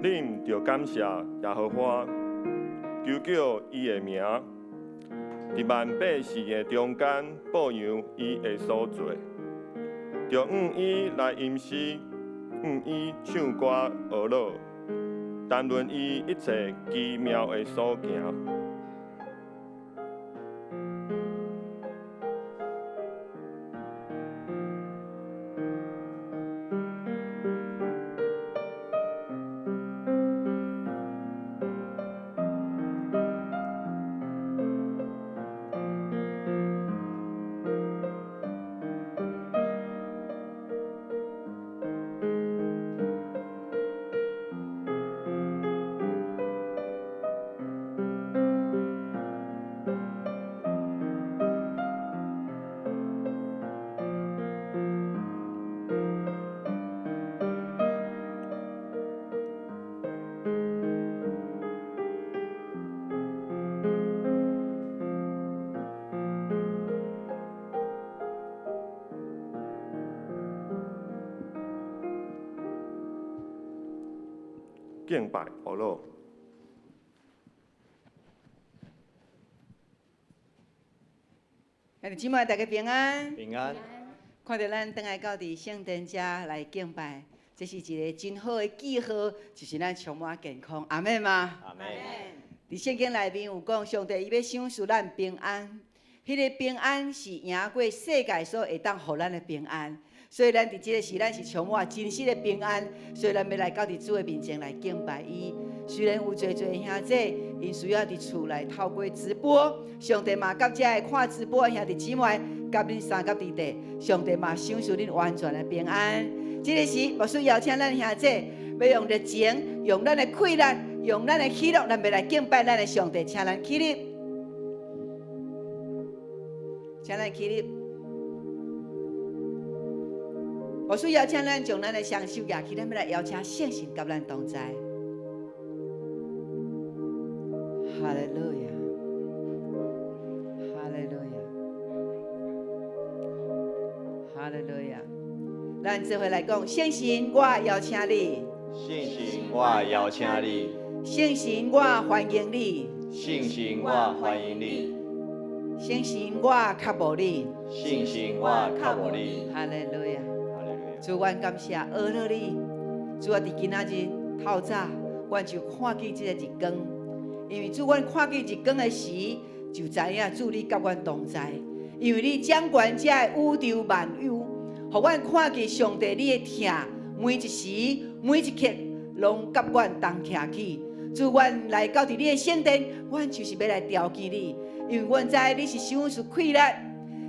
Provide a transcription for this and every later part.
恁著感謝耶和華，求叫伊的名，佇萬百姓的中間報揚伊的所做，著向伊來吟詩，向伊唱歌呵咾，談論伊一切奇妙的所行。敬拜呵咾。兄弟姊妹，大家平安。平安。看著咱轉來到佇聖殿遮來敬拜，這是一個真好的記號，就是咱充滿健康。阿們嗎？阿們。佇聖經內面有講，上帝伊欲賞賜咱平安，彼個平安是贏過世界所會當予咱的平安。所以咱佇這個時，咱是充滿真實的平安。所以咱欲來到佇主的面前來敬拜伊。雖然有濟濟兄弟，𪜶需要佇厝內透過直播，上帝嘛佮遮個看直播的兄弟姊妹，佮恁三佮弟弟，上帝嘛賞賜恁完全的平安。這個時，牧師邀請咱兄弟，欲用熱情，用咱的氣力，用咱的喜樂，咱欲來敬拜咱的上帝，請咱起立，請咱起立。牧師邀請咱將咱的雙手舉起，咱欲來邀請聖神佮咱同在。哈利路亞，哈利路亞，哈利路亞。咱做伙來講，聖神，我邀請你。聖神，我邀請你。聖神，我歡迎你。聖神，我歡迎你。聖神，我渴慕你。聖神，我渴慕你。哈利路亞。主，阮感謝呵咾你。主啊，佇今仔日透早，阮就看見這個日光。因為主，阮看見日光的時，就知影主你佮阮同在。因為你掌管這個宇宙萬有，予阮看見上帝你的疼，每一時每一刻攏佮阮同徛起。主，阮來到佇你的聖殿，阮就是欲來朝見你，因為阮知你是賞賜氣力、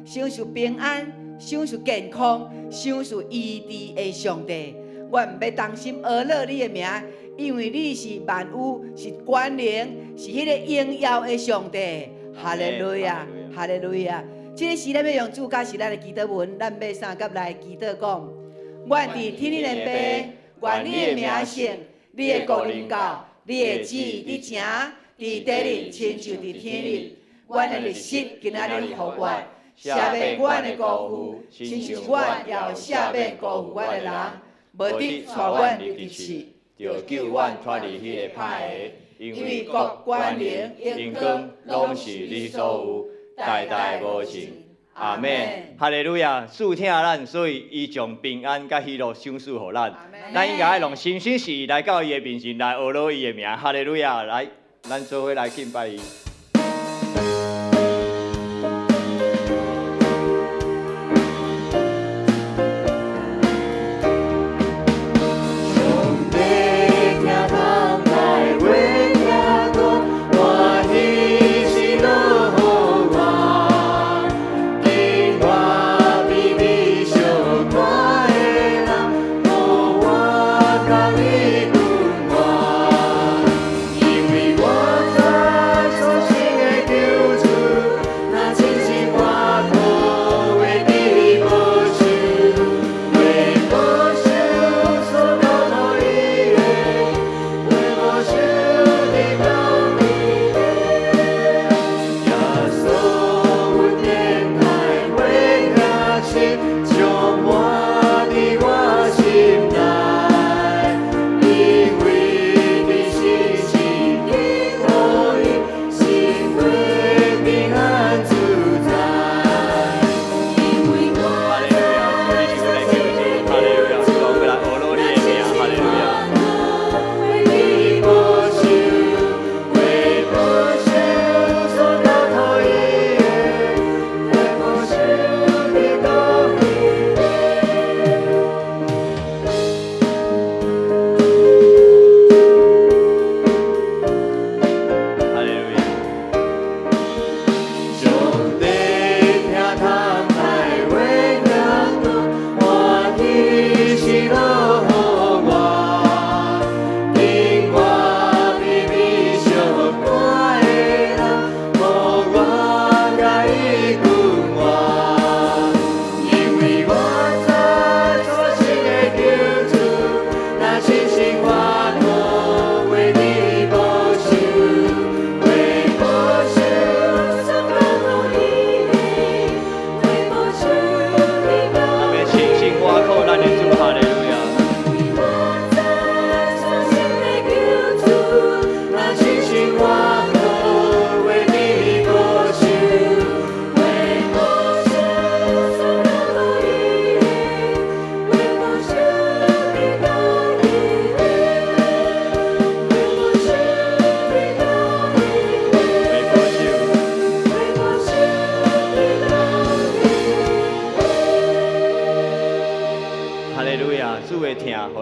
賞賜平安、賞賜健康、賞賜醫治的上帝。阮毋欲擔心呵咾你的名，因為你是萬有、是權能、是彼個榮耀的上帝。哈利路亞，哈利路亞。這個時，咱欲用主教示咱的祈禱文，咱欲三佮來祈禱講：阮佇天頂的父，願你的名聖，你的國臨到，你的旨意佇成，佇地裡親像佇天裡。阮的日食今仔日予阮，赦免阮的辜負，親像阮也有赦免辜負阮的人，無得帶阮入去試，著救阮脫離彼个歹的，因為國、權能、榮光，攏是你所有，代代無盡。阿們。哈利路亞，主疼咱，所以伊將平安佮喜樂賞賜予咱。咱應該愛用心心意來到伊的面前來呵咾伊的名。哈利路亞，來，咱做伙來敬拜伊。上帝聽痛哀話聽講，歡喜是落雨願，見我比你相看的人，予我共伊溫暖，因為我知所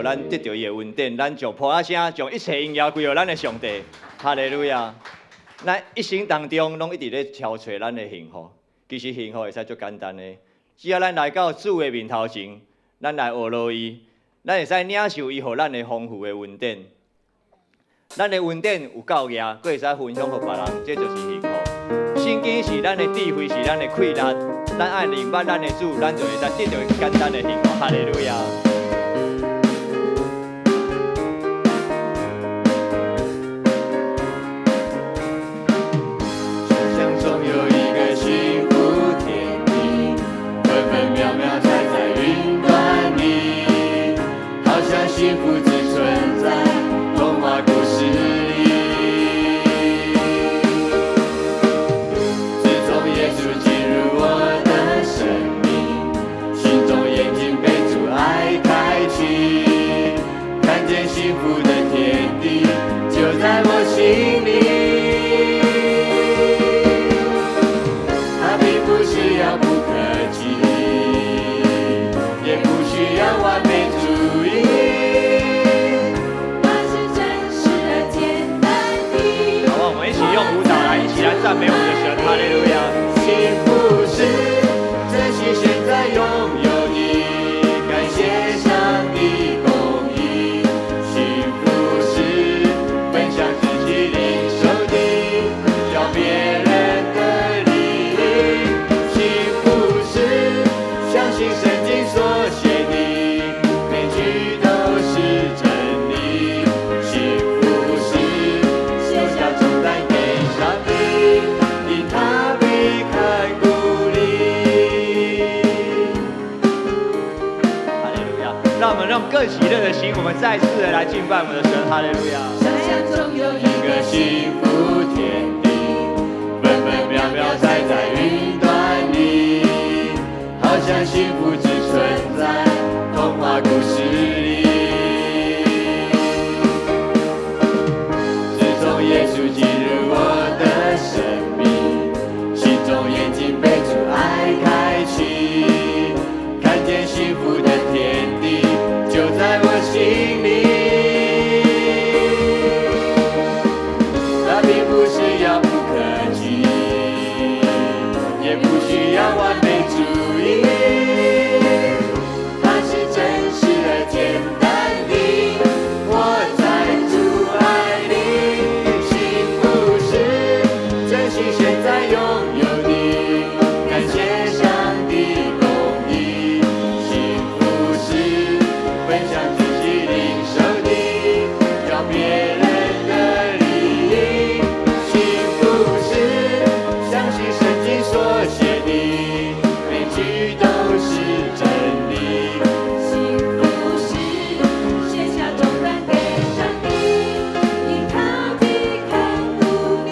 咱得著伊的恩典，咱就噗仔聲，將一切榮耀歸予咱的上帝。哈利路亞！咱一生當中攏一直咧搜揣咱的幸福，其實幸福會使足簡單的，只要咱來到主的面頭前，咱來學落伊，咱會使領受伊予咱的豐富的恩典。咱的恩典有夠額，閣會使分享予別人，這就是幸福。聖經是咱的智慧，是咱的氣力，咱愛認捌咱的主，咱就會使得著簡單的幸福。哈利路亞！想像中有一個幸福天地，分分秒秒踩在雲端裡，好像幸福只存在童話故事裡。自從耶穌進入我的生命，心中眼睛被主愛開啟，看見幸福的天地就在我心裡。它並不是遙不可及，也不需要完美主義。它是真實而簡單的。好不好？我們一起用舞蹈來，一起來讚美我們的神，哈利路亞！幸福是珍惜現在擁有的，感謝上帝供應。幸福是分享自己領受的，要別人的利益。幸福是相信聖經所寫的，每句都是真理。幸福是卸下重擔給上帝，因他必看顧你。哈利路亞！讓我們用更喜樂的心，我們再次的來敬拜我們的神，哈利路亞！想象中有一一個幸福天地，分分秒秒踩在雲端裡，好像幸福只存在童話故事裡。自從耶穌進入我的生命，心中眼睛被主愛開啟，看見幸福的天地就在我心裡。它並不是遙不可及，也不需要完美主義，它是真實而簡單的，活在主愛裡。幸福是珍惜現在擁有的，感謝上帝供應。幸福是分享自己領受的，要別人的利益。幸福是相信聖經所寫的，每句都是真理。幸福是卸下重擔給上帝，因他必看顧你。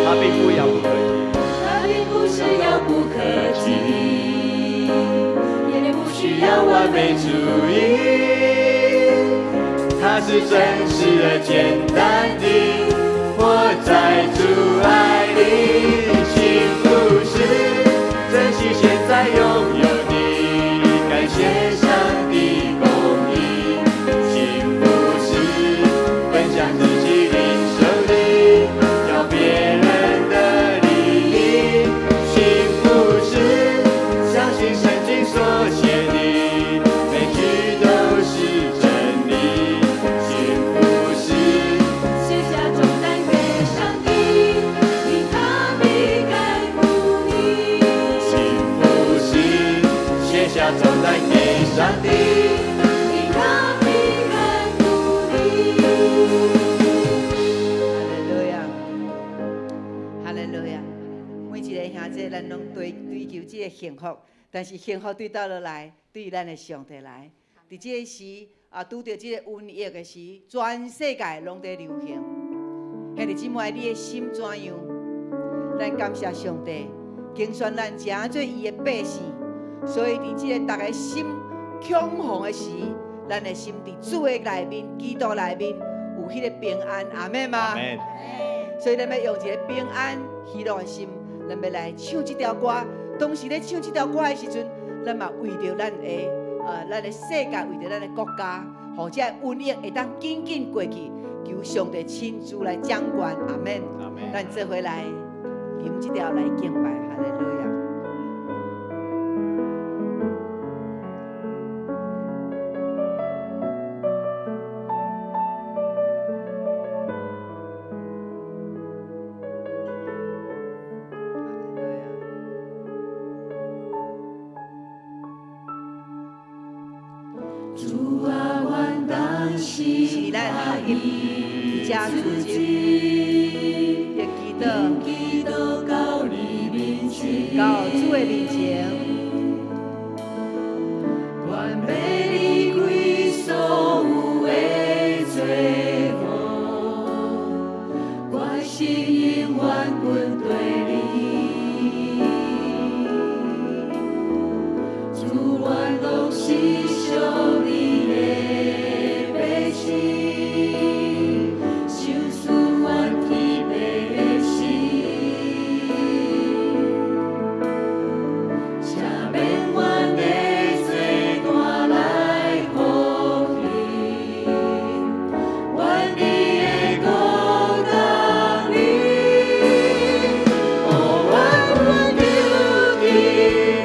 它並不遙不可及，它並不是遙不可及，也不需需要要完完美美主主義，它是真實而簡單的，活在主愛裡。幸福是珍惜現在擁有的，感謝上帝供應。幸福是分享自己領受的，要別人的利益。幸福是相信聖經所寫的，每句都是真理。幸福是卸下重擔給上帝，因他必看顧你。幸福是卸下重擔給上帝。因他必看顧你。哈利路亞，哈利路亞。每一個兄弟，咱攏追求這個幸福，但是幸福對佗落來？對咱的上帝來。佇這個時啊，拄著這個瘟疫的時，全世界攏佇流行。兄弟姊妹，你的心怎樣？咱感謝上帝，揀選咱成做伊的百姓，所以佇這個逐家心恐慌的時，咱的心佇主的內面，基督內面有彼個平安，阿們嗎？阿們。所以咱欲用一个平安喜樂的心，咱欲來唱這條歌。當時咧唱這條歌的時陣，咱嘛為著咱的世界，為著咱的國家，予這个瘟疫會當緊緊過去，求上帝親自來掌權，阿門。阿門。咱做伙來吟這條來敬拜，哈利路亞。主啊，阮當是咱合一，伫遮組織的祈禱，祈禱到你面前，到主的面前，阮欲離開所有的罪惡，決心永遠跟隨你。主，阮攏是屬你的百姓，賞賜阮天父的心，赦免阮的罪單來福氣，願你的國降臨，哦，阮懇求佇你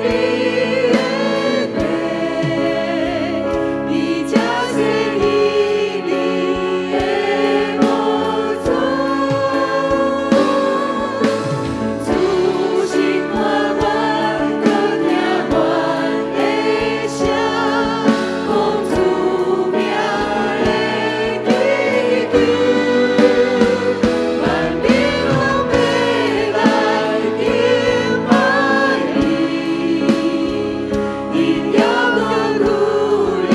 的殿，佇這設立你的寶座。主審看阮，閣聽阮的聲，奉主名的祈求，萬民攏欲來敬拜你，榮耀歸予你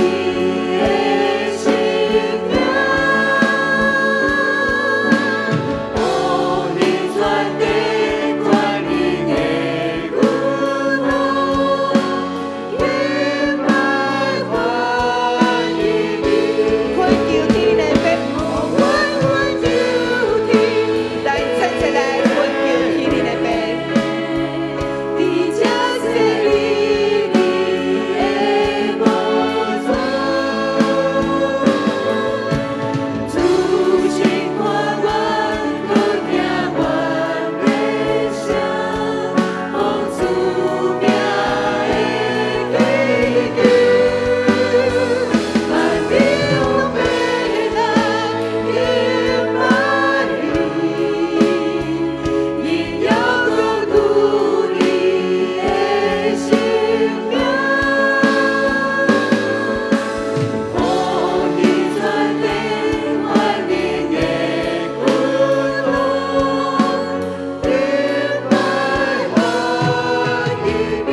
的聖名。哦，興全地權能的君王，敬拜歡迎你。懇求天的父，阮懇求天，來親切來懇求天的父，佇這設立你的寶座。主審看阮，閣聽阮的聲，奉主名的祈求，萬民攏欲來敬拜你，榮耀歸予你的聖名。哦，興全地權能的君王，敬拜歡迎你。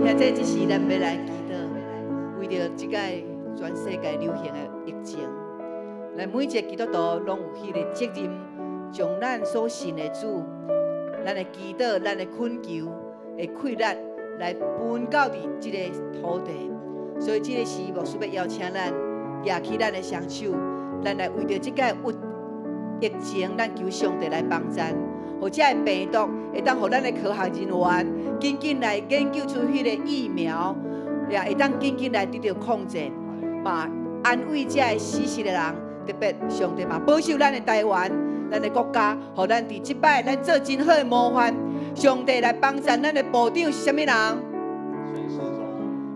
現在這時咱欲來祈禱，為著這個全世界流行的疫情，咱每一个基督徒攏有彼个責任，將咱所信的主，咱的祈禱、咱的懇求的氣力來分到佇這个土地。所以這个時，牧師欲邀請咱舉起咱的雙手，咱來為著這个疫情，咱求上帝來幫贊，予這个病毒會當予咱的科學人員緊緊來研究出彼個疫苗，也會當緊緊來得著控制，嘛安慰這个死屍的人。特別上帝嘛保守咱的台灣，咱的國家，予咱佇這擺咱做真好的模範。上帝來幫贊咱的部長是啥物人？陳時中，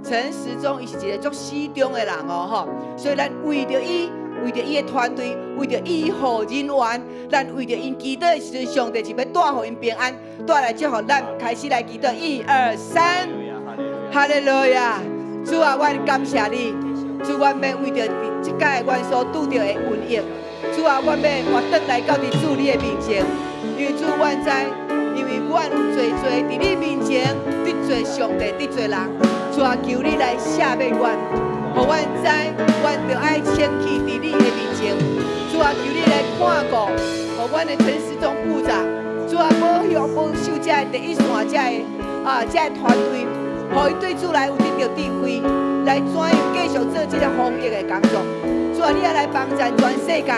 陳時中，伊是一個足死忠的人哦，吼！所以咱為著伊，為著伊的團隊，為著醫護人員，咱為著𪜶祈禱的時陣，上帝就欲帶予𪜶平安，帶來祝福咱開始來祈禱，一二三，哈利路亞！主啊，阮感謝你，主，阮欲為著這擺阮所拄著的瘟疫，主啊，阮欲活轉來到佇主你的面前，因為主，阮知，因為阮有濟濟佇你面前得罪上帝，得罪人。主啊，求你來赦免阮，予阮知，阮著愛清氣佇你的面前。主啊，求你來看顧，予阮的陳時中部長，主啊，保佑保守這个第一線這个啊，這个團隊，予伊對主來有得著智慧，來怎樣繼續做這个防疫的工作。主啊，你也來幫贊全世界，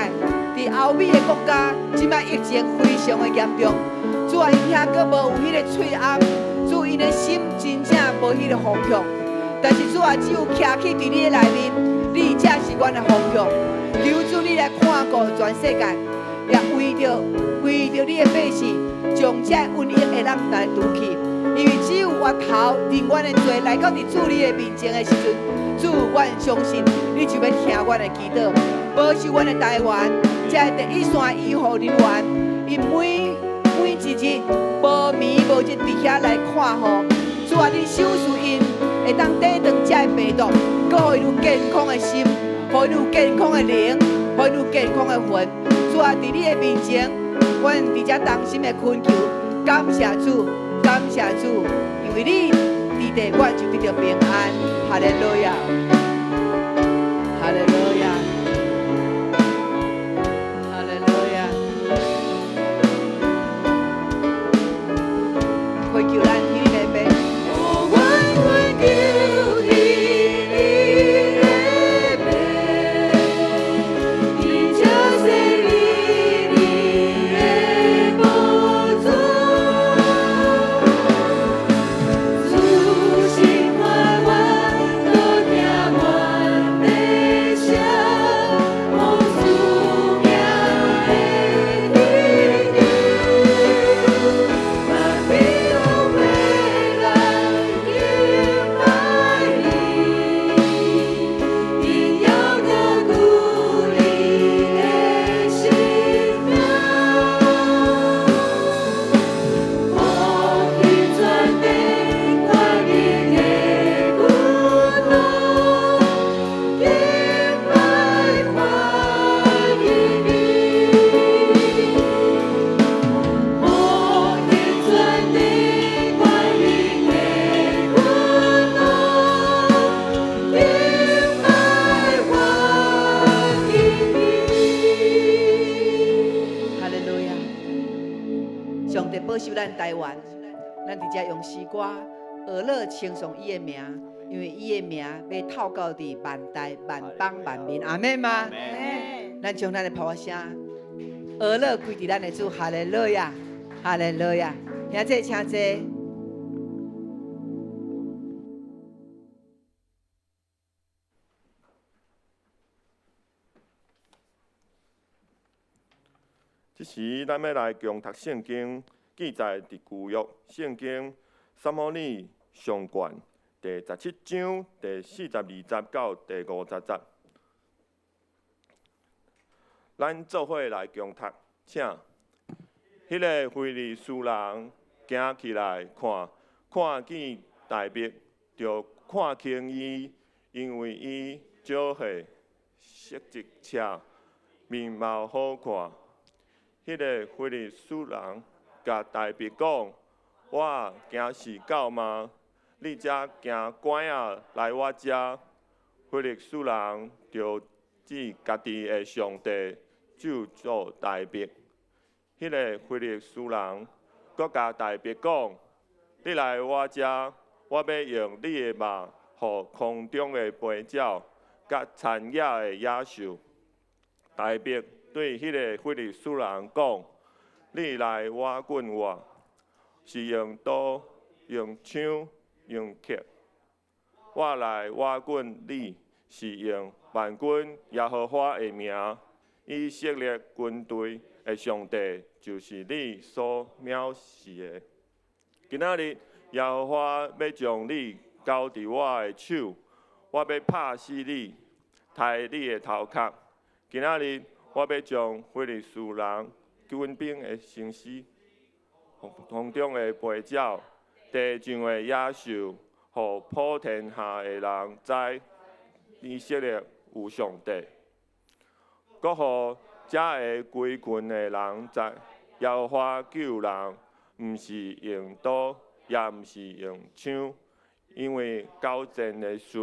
佇歐美的國家，這擺疫情非常的嚴重。主啊，𪜶遐閣無有彼个喙罨，主𪜶的心真正無彼个方向。但是主啊，只有徛起佇你的內面，你才是阮的方向。求主你來看顧全世界，也為著你的百姓，將這瘟疫會當來除去。因為只有源頭認阮的罪來到佇主你的面前的時陣，主，阮相信你就欲聽阮的祈禱，保守阮的台灣，這个第一線醫護人員，𪜶每一日無眠無日佇遐來看護。主啊，你賞賜𪜶會當抵擋這个病毒，閣予𪜶有健康的心，予𪜶有健康的靈，予𪜶有健康的魂。主啊，佇你的面前，阮佇遮同心的懇求，感謝主，感謝主，因為你佇地，阮就得著平安。哈利路亞，哈利路亞，哈利路亞。懇求咱天的父。哦，阮懇求你的父，伊就是你的寶座。主心看阮，倒聽阮的聲，奉主名的祈求，萬民有回來敬拜你，榮耀高舉你的聖名。復興全地權能的軍隊，敬拜歡迎你。復興全地權能的軍隊，敬拜歡迎你。哈利路亞！上帝保守咱台灣，咱佇遮用詩歌學樂稱頌伊的名，因為伊的名欲透到佇萬代萬邦萬民，阿們嗎？咱將咱的炮聲學樂歸佇咱的主，哈利路亞，哈利路亞！兄弟，請坐。這時，咱欲來共讀聖經，記載佇舊約聖經撒母耳上卷第17章第42節到第50節。咱做伙來共讀，請。彼个非利士人行起來看，看見大衛，就看輕伊，因為伊少歲，色澤赤，面貌好看。彼个非利士人共大衛講：我驚是狗嗎？你才行拐仔來我遮？非利士人就指家己的上帝咒詛大衛。彼个非利士人閣共大衛講：你來我遮，我欲用你的肉，予空中的飛鳥，佮田野的野獸。大衛對彼个非利士人講：你來倚近我，是用刀、用槍、用弓；我來倚近你，是用萬軍耶和華的名，以色列軍隊的上帝，就是你所藐視的。今仔日耶和華欲將你交佇我的手，我欲拍死你，刣你的頭殼。今仔日我欲將非利士人軍兵的城市、空中的飛鳥、地上的野獸，予普天下的人知以色列有上帝。閣予遮下歸群的人知，耶和華救人，毋是用刀，也毋是用槍，因為交戰的事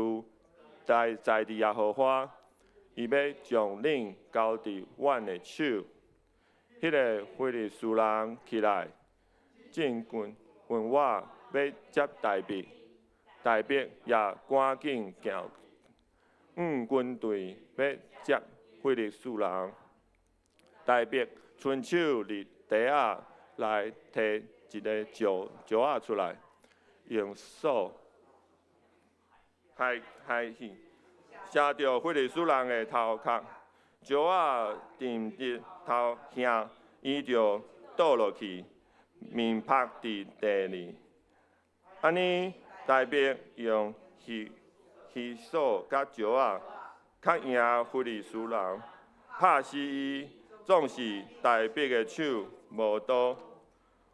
在佇耶和華，伊欲將恁交佇阮的手。彼个非利士人起來，進軍問我欲接大衛，大衛也趕緊行，軍隊欲接非利士人。大衛伸手佇袋仔內提一个石石仔出來，用索牽害害去，射著非利士人的頭殼，石仔擲佇頭遐，伊就倒落去，面趴佇地裡。按呢，大衛用魚魚索佮石仔，較贏非利士人，拍死伊，總是大衛的手無刀。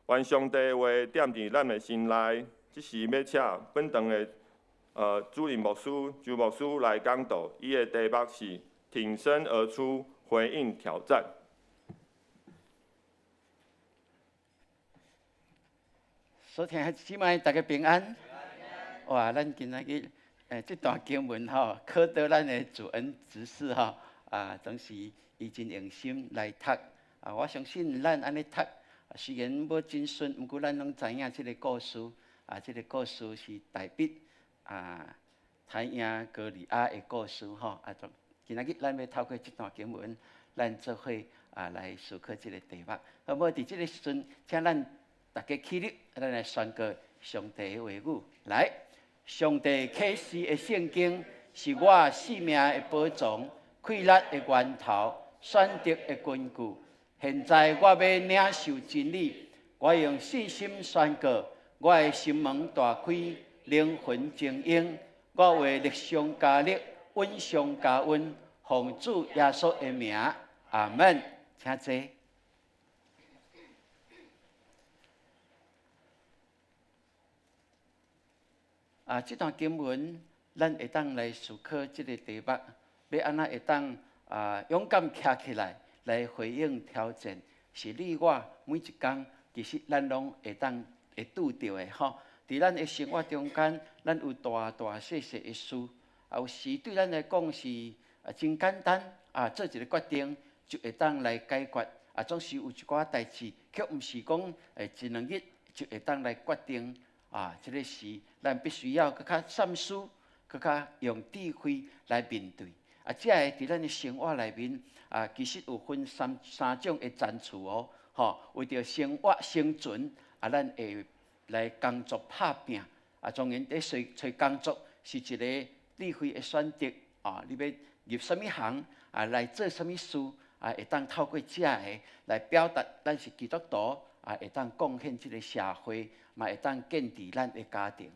願上帝話踮佇咱的心內，這時欲請本堂的主任牧師周牧師來講道，伊的題目是挺身而出，回應挑戰。所聽的姊妹，大家平安。哇，咱今仔日這段經文吼，考到咱的主恩執事吼，啊，總是伊真用心來讀。啊，我相信咱按呢讀，雖然無真順，毋過咱攏知影這个故事。啊，這个故事是大衛啊，刣贏歌利亞的故事吼。啊，今仔日咱欲透過這段經文，咱做伙啊來思考這个題目。好，無佇這个時陣，請咱大家起立，咱來宣告上帝的話語。來，上帝啟示的聖經是我性命的寶藏，氣力的源頭，選擇的根據。現在我欲領受真理，我用信心宣告，我的心門大開，靈魂精英，我話力上加力，恩上加恩，奉主耶穌的名，阿門。請坐。啊，這段經文，咱會當來思考這个題目，欲按怎會當啊勇敢徛起來，來回應挑戰，是你我每一工，其實咱攏會當會拄著的吼。佇咱的生活中間，咱有大大細細的事，啊，有時對咱來講是啊真簡單，啊做一个決定就會當來解決，啊總是有一寡代誌，卻毋是講一兩日就會當來決定。啊，這个是咱必須要閣較三思，閣較用智慧來面對。啊，這个佇咱的生活內面，啊，其實有分三種的層次哦。吼，為著生活生存，啊，咱會來工作拍拚。啊，當然佇揣工作是一个智慧的選擇。啊，你欲入啥物行，啊，來做啥物事，啊，會當透過這个來表達咱是基督徒，啊，會當貢獻這个社會。嘛會當建立咱的家庭。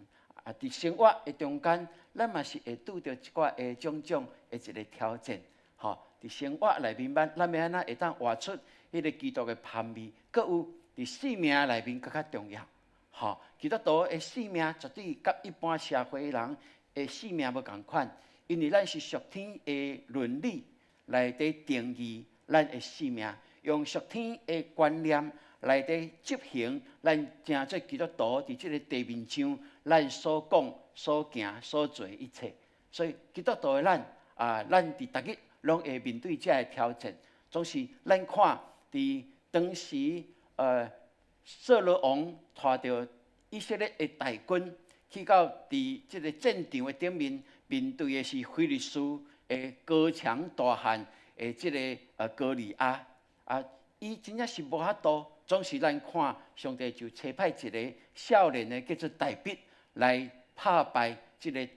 啊，佇生活的中間，咱嘛是會拄著一寡的種種的一个挑戰。吼，佇生活內面，咱欲按怎會當活出彼個基督的香味？閣有佇性命內面閣較重要。吼，基督徒的性命絕對佮一般社會人的性命無仝款，因為咱是屬天的倫理來佇定義咱的性命，用屬天的觀念來佇執行咱成做基督徒佇這个地面上，咱所講、所行、所做一切。所以基督徒的咱啊，咱佇逐日攏會面對這个挑戰。總是咱看佇當時，掃羅王帶著以色列的大軍去到佇這个戰場的頂面，面對的是非利士的高強大漢的這个歌利亞啊，伊真正是無法度。總是咱看上帝就差派一个少年的叫做大衛來拍敗這个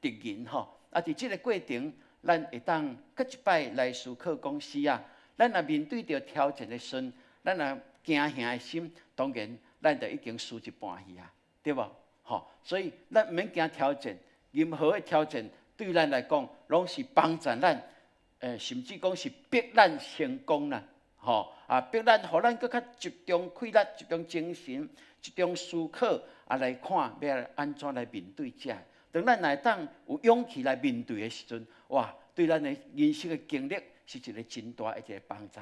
敵人吼。啊，佇這个過程，咱會當閣一擺來思考講是啊，咱若面對著挑戰的時陣，咱若驚嚇的心，當然咱就已經輸一半去啊，對無？吼，所以咱毋免驚挑戰，任何的挑戰對咱來講，攏是幫助咱，甚至講是逼咱成功啦。吼啊！逼咱，予咱閣較集中氣力、集中精神、集中思考啊，來看欲按怎來面對這个。當咱若會當有勇氣來面對的時陣，哇！對咱的人生的經歷是一个真大的一个幫助。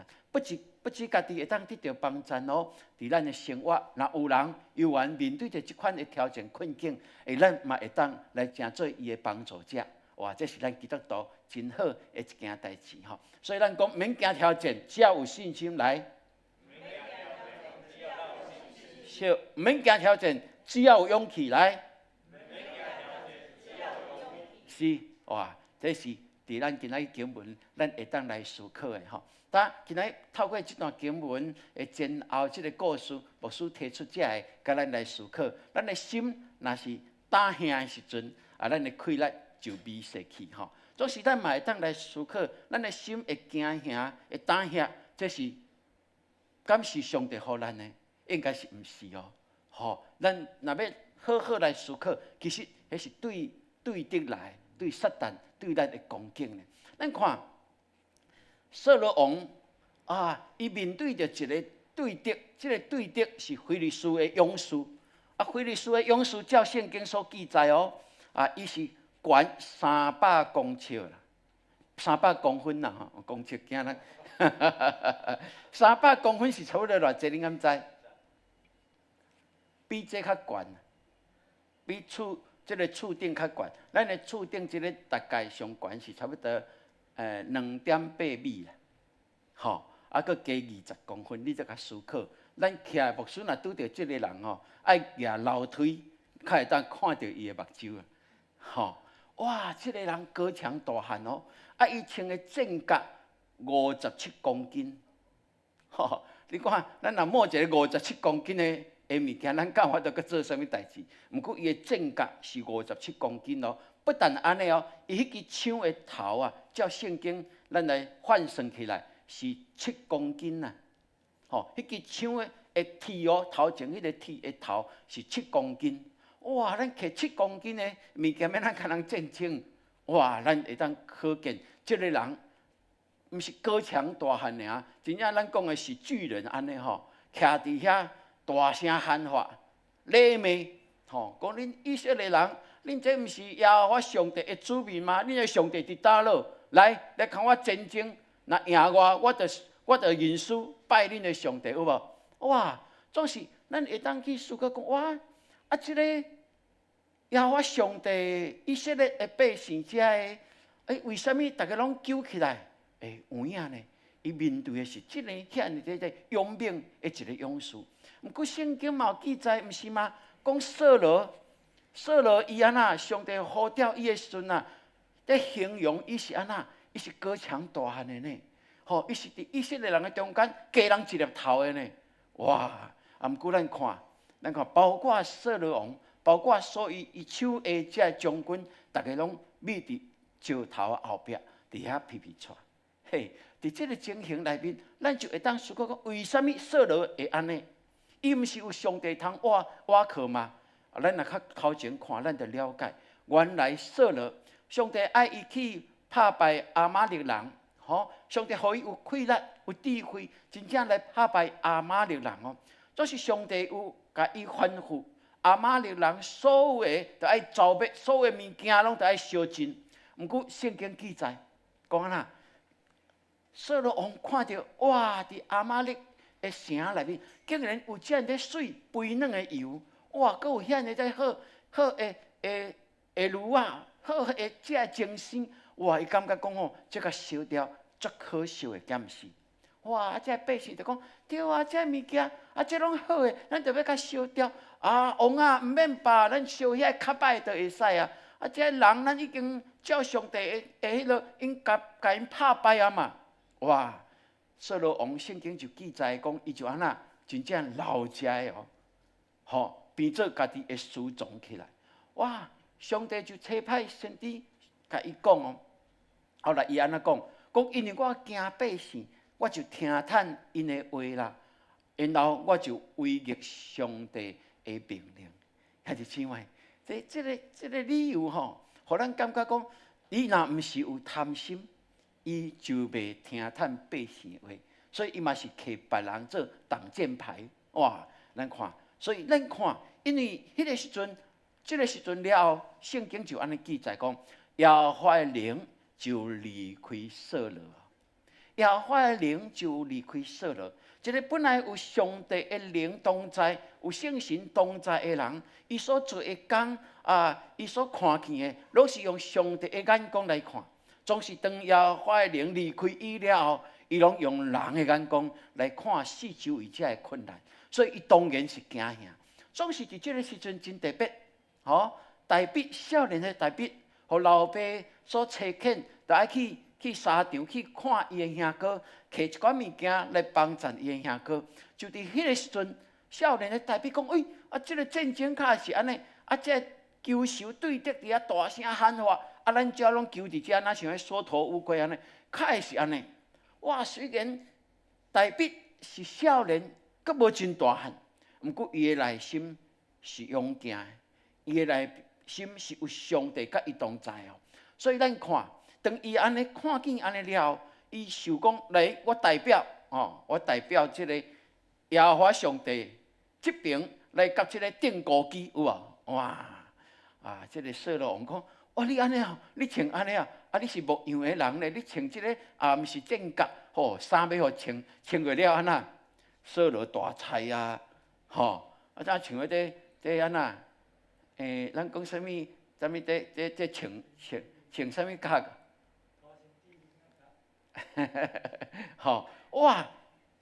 不止家己會當得著幫助哦，佇咱的生活，若有人猶原面對著這款的挑戰困境，咱嘛會當來成做伊的幫助者。哇！這是咱基督徒真好的一件代誌吼。所以咱講免驚挑戰，只要有信心來。是，免驚挑戰，只要有勇氣來。是，哇！這是佇咱今仔日經文，咱會當來思考的吼。但今仔日透過這段經文的前後這个故事，牧師提出這个，共咱來思考。咱的心若是膽怯的時陣，啊，咱的氣力就微細去吼。總是咱嘛會當來思考，咱的心會驚嚇、會膽怯，這是敢是上帝予咱的？應該是毋是哦。吼，咱若欲好好來思考，其實彼是對對敵來、對撒旦、對咱的攻擊呢。咱看掃羅王啊，伊面對著一个對敵，這个對敵是非利士的勇士。啊，非利士的勇士照聖經所記載哦，啊，伊是懸300公尺啦，300公分啦吼，公尺驚咱。三百公分是差不多偌濟？你敢知？比這較懸，比厝這个厝頂較懸。咱的厝頂這个大概上懸是差不多2.8米啦，吼，啊，閣加20公分，你再共思考。咱徛牧師若拄著這个人吼，愛舉樓梯，較會當看著伊的目睭啊，吼！哇，這个人高強大漢哦，啊，伊穿的戰甲57公斤，吼！你看，咱若摸一个五十七公斤的的物件，咱敢有法度閣做啥物代誌？毋過伊的戰甲是五十七公斤哦。不但按呢哦，伊彼支槍的頭啊，照聖經咱來換算起來是七公斤啊。吼，彼支槍的的鐵哦，頭前彼个鐵的頭是七公斤。哇！咱提七公斤的物件，欲按怎共人戰爭？哇！咱會當可見，這个人毋是高強大漢爾，真正咱講的是巨人按呢吼，徛佇遐大聲喊話，咧罵吼，講恁以色列人，恁這毋是耶和華上帝的子民嗎？恁的上帝佇佗落？來來共我戰爭，若贏我，我就認輸拜恁的上帝，有無？哇！總是咱會當去思考講，哇！啊，這个耶和華上帝以色列的百姓，遮的，欸，為啥物逐家攏揪起來？欸，有影呢？伊面對的是這个遐爾這个勇猛的一个勇士。毋過聖經嘛有記載，毋是嗎？講掃羅，掃羅伊按怎？上帝呼召伊的時陣啊，咧形容伊是按怎？伊是高強大漢的呢。吼，伊是佇以色列人的中間加人一粒頭的呢。哇！啊，毋過咱看，咱看，包括掃羅王，包括所有伊手下這將軍，逐家攏覕佇石頭後壁，佇遐皮皮掣。嘿，佇這个情形內面，咱就會當思考講，為啥物掃羅會按呢？伊毋是有上帝通倚倚靠嗎？啊，咱若較頭前看，咱就了解，原來掃羅上帝愛伊去拍敗亞瑪力人，吼，上帝予伊有氣力、有智慧，真正來拍敗亞瑪力人哦。總是上帝有共伊吩咐，亞瑪力人所有的都愛剿滅，所有的物件攏都愛燒盡。毋過聖經記載講按怎？掃羅王看著哇，佇亞瑪力的城內面，竟然有遮爾媠肥嫩的羊，哇，閣有遐爾這好好的的的驢仔，好的這精牲，哇！伊感覺講吼，這共燒掉足可惜的，敢毋是？哇！啊，這百姓就講，對啊，這物件啊，這攏好的，咱就欲共燒掉。啊，王啊，毋免吧，咱燒遐較歹就會使啊。啊，這人咱已經照上帝的的彼落，𪜶共共𪜶拍敗啊嘛。哇！掃羅王聖經就記載講，伊就按怎真正老食的哦，吼，變做家己的私藏起來。哇！上帝就差派先知共伊講哦。後來伊按怎講？講因為我驚百姓，我就聽趁𪜶的話啦，然後我就違逆上帝的命令。兄弟姊妹，這、這个、這个理由吼，予咱感覺講，伊若毋是有貪心，伊就袂聽趁百姓的話，所以伊嘛是摕別人做擋箭牌。哇！咱看，所以咱看，因為彼个時陣，這个時陣了後，聖經就按呢記載講，耶和華的靈就離開掃羅，耶和華的靈就離開掃羅。一个本來有上帝的靈同在、有聖神同在的人，伊所做的工啊，伊所看見的，攏是用上帝的眼光來看。總是當耶和華的靈離開伊了後，伊攏用人的眼光來看四周圍遮的困難，所以伊當然是驚嚇。總是佇這个時陣真特別，吼，大衛少年的大衛，予老爸所差遣，就愛去去沙場去看伊的兄哥，提一寡物件來幫贊伊的兄哥。就佇彼个時陣，少年的大衛講：欸，啊，這个戰爭確是按呢，啊，這個仇仇對敵佇遐大聲喊話，啊，咱遮攏勼佇遮，若像彼縮頭烏龜按呢，較會是按呢。哇，雖然大衛是少年，閣無真大漢，毋過伊的內心是勇健的，伊的內心是有上帝佮伊同在哦。所以咱看，當伊按呢看見按呢了後，伊想講來，我代表吼，我代表這個耶和華上帝這爿來佮這個釘孤枝有無？哇！啊，這個掃羅王講，哇，你按呢哦，你穿按呢哦，啊，你是牧羊的人咧，你穿這個啊，毋是戰甲，吼，衫欲予穿，穿過了按怎？掃羅大菜啊，吼，啊，怎像彼個這按怎？咱講啥物？啥物？這這這穿穿穿啥物甲？吼，哇，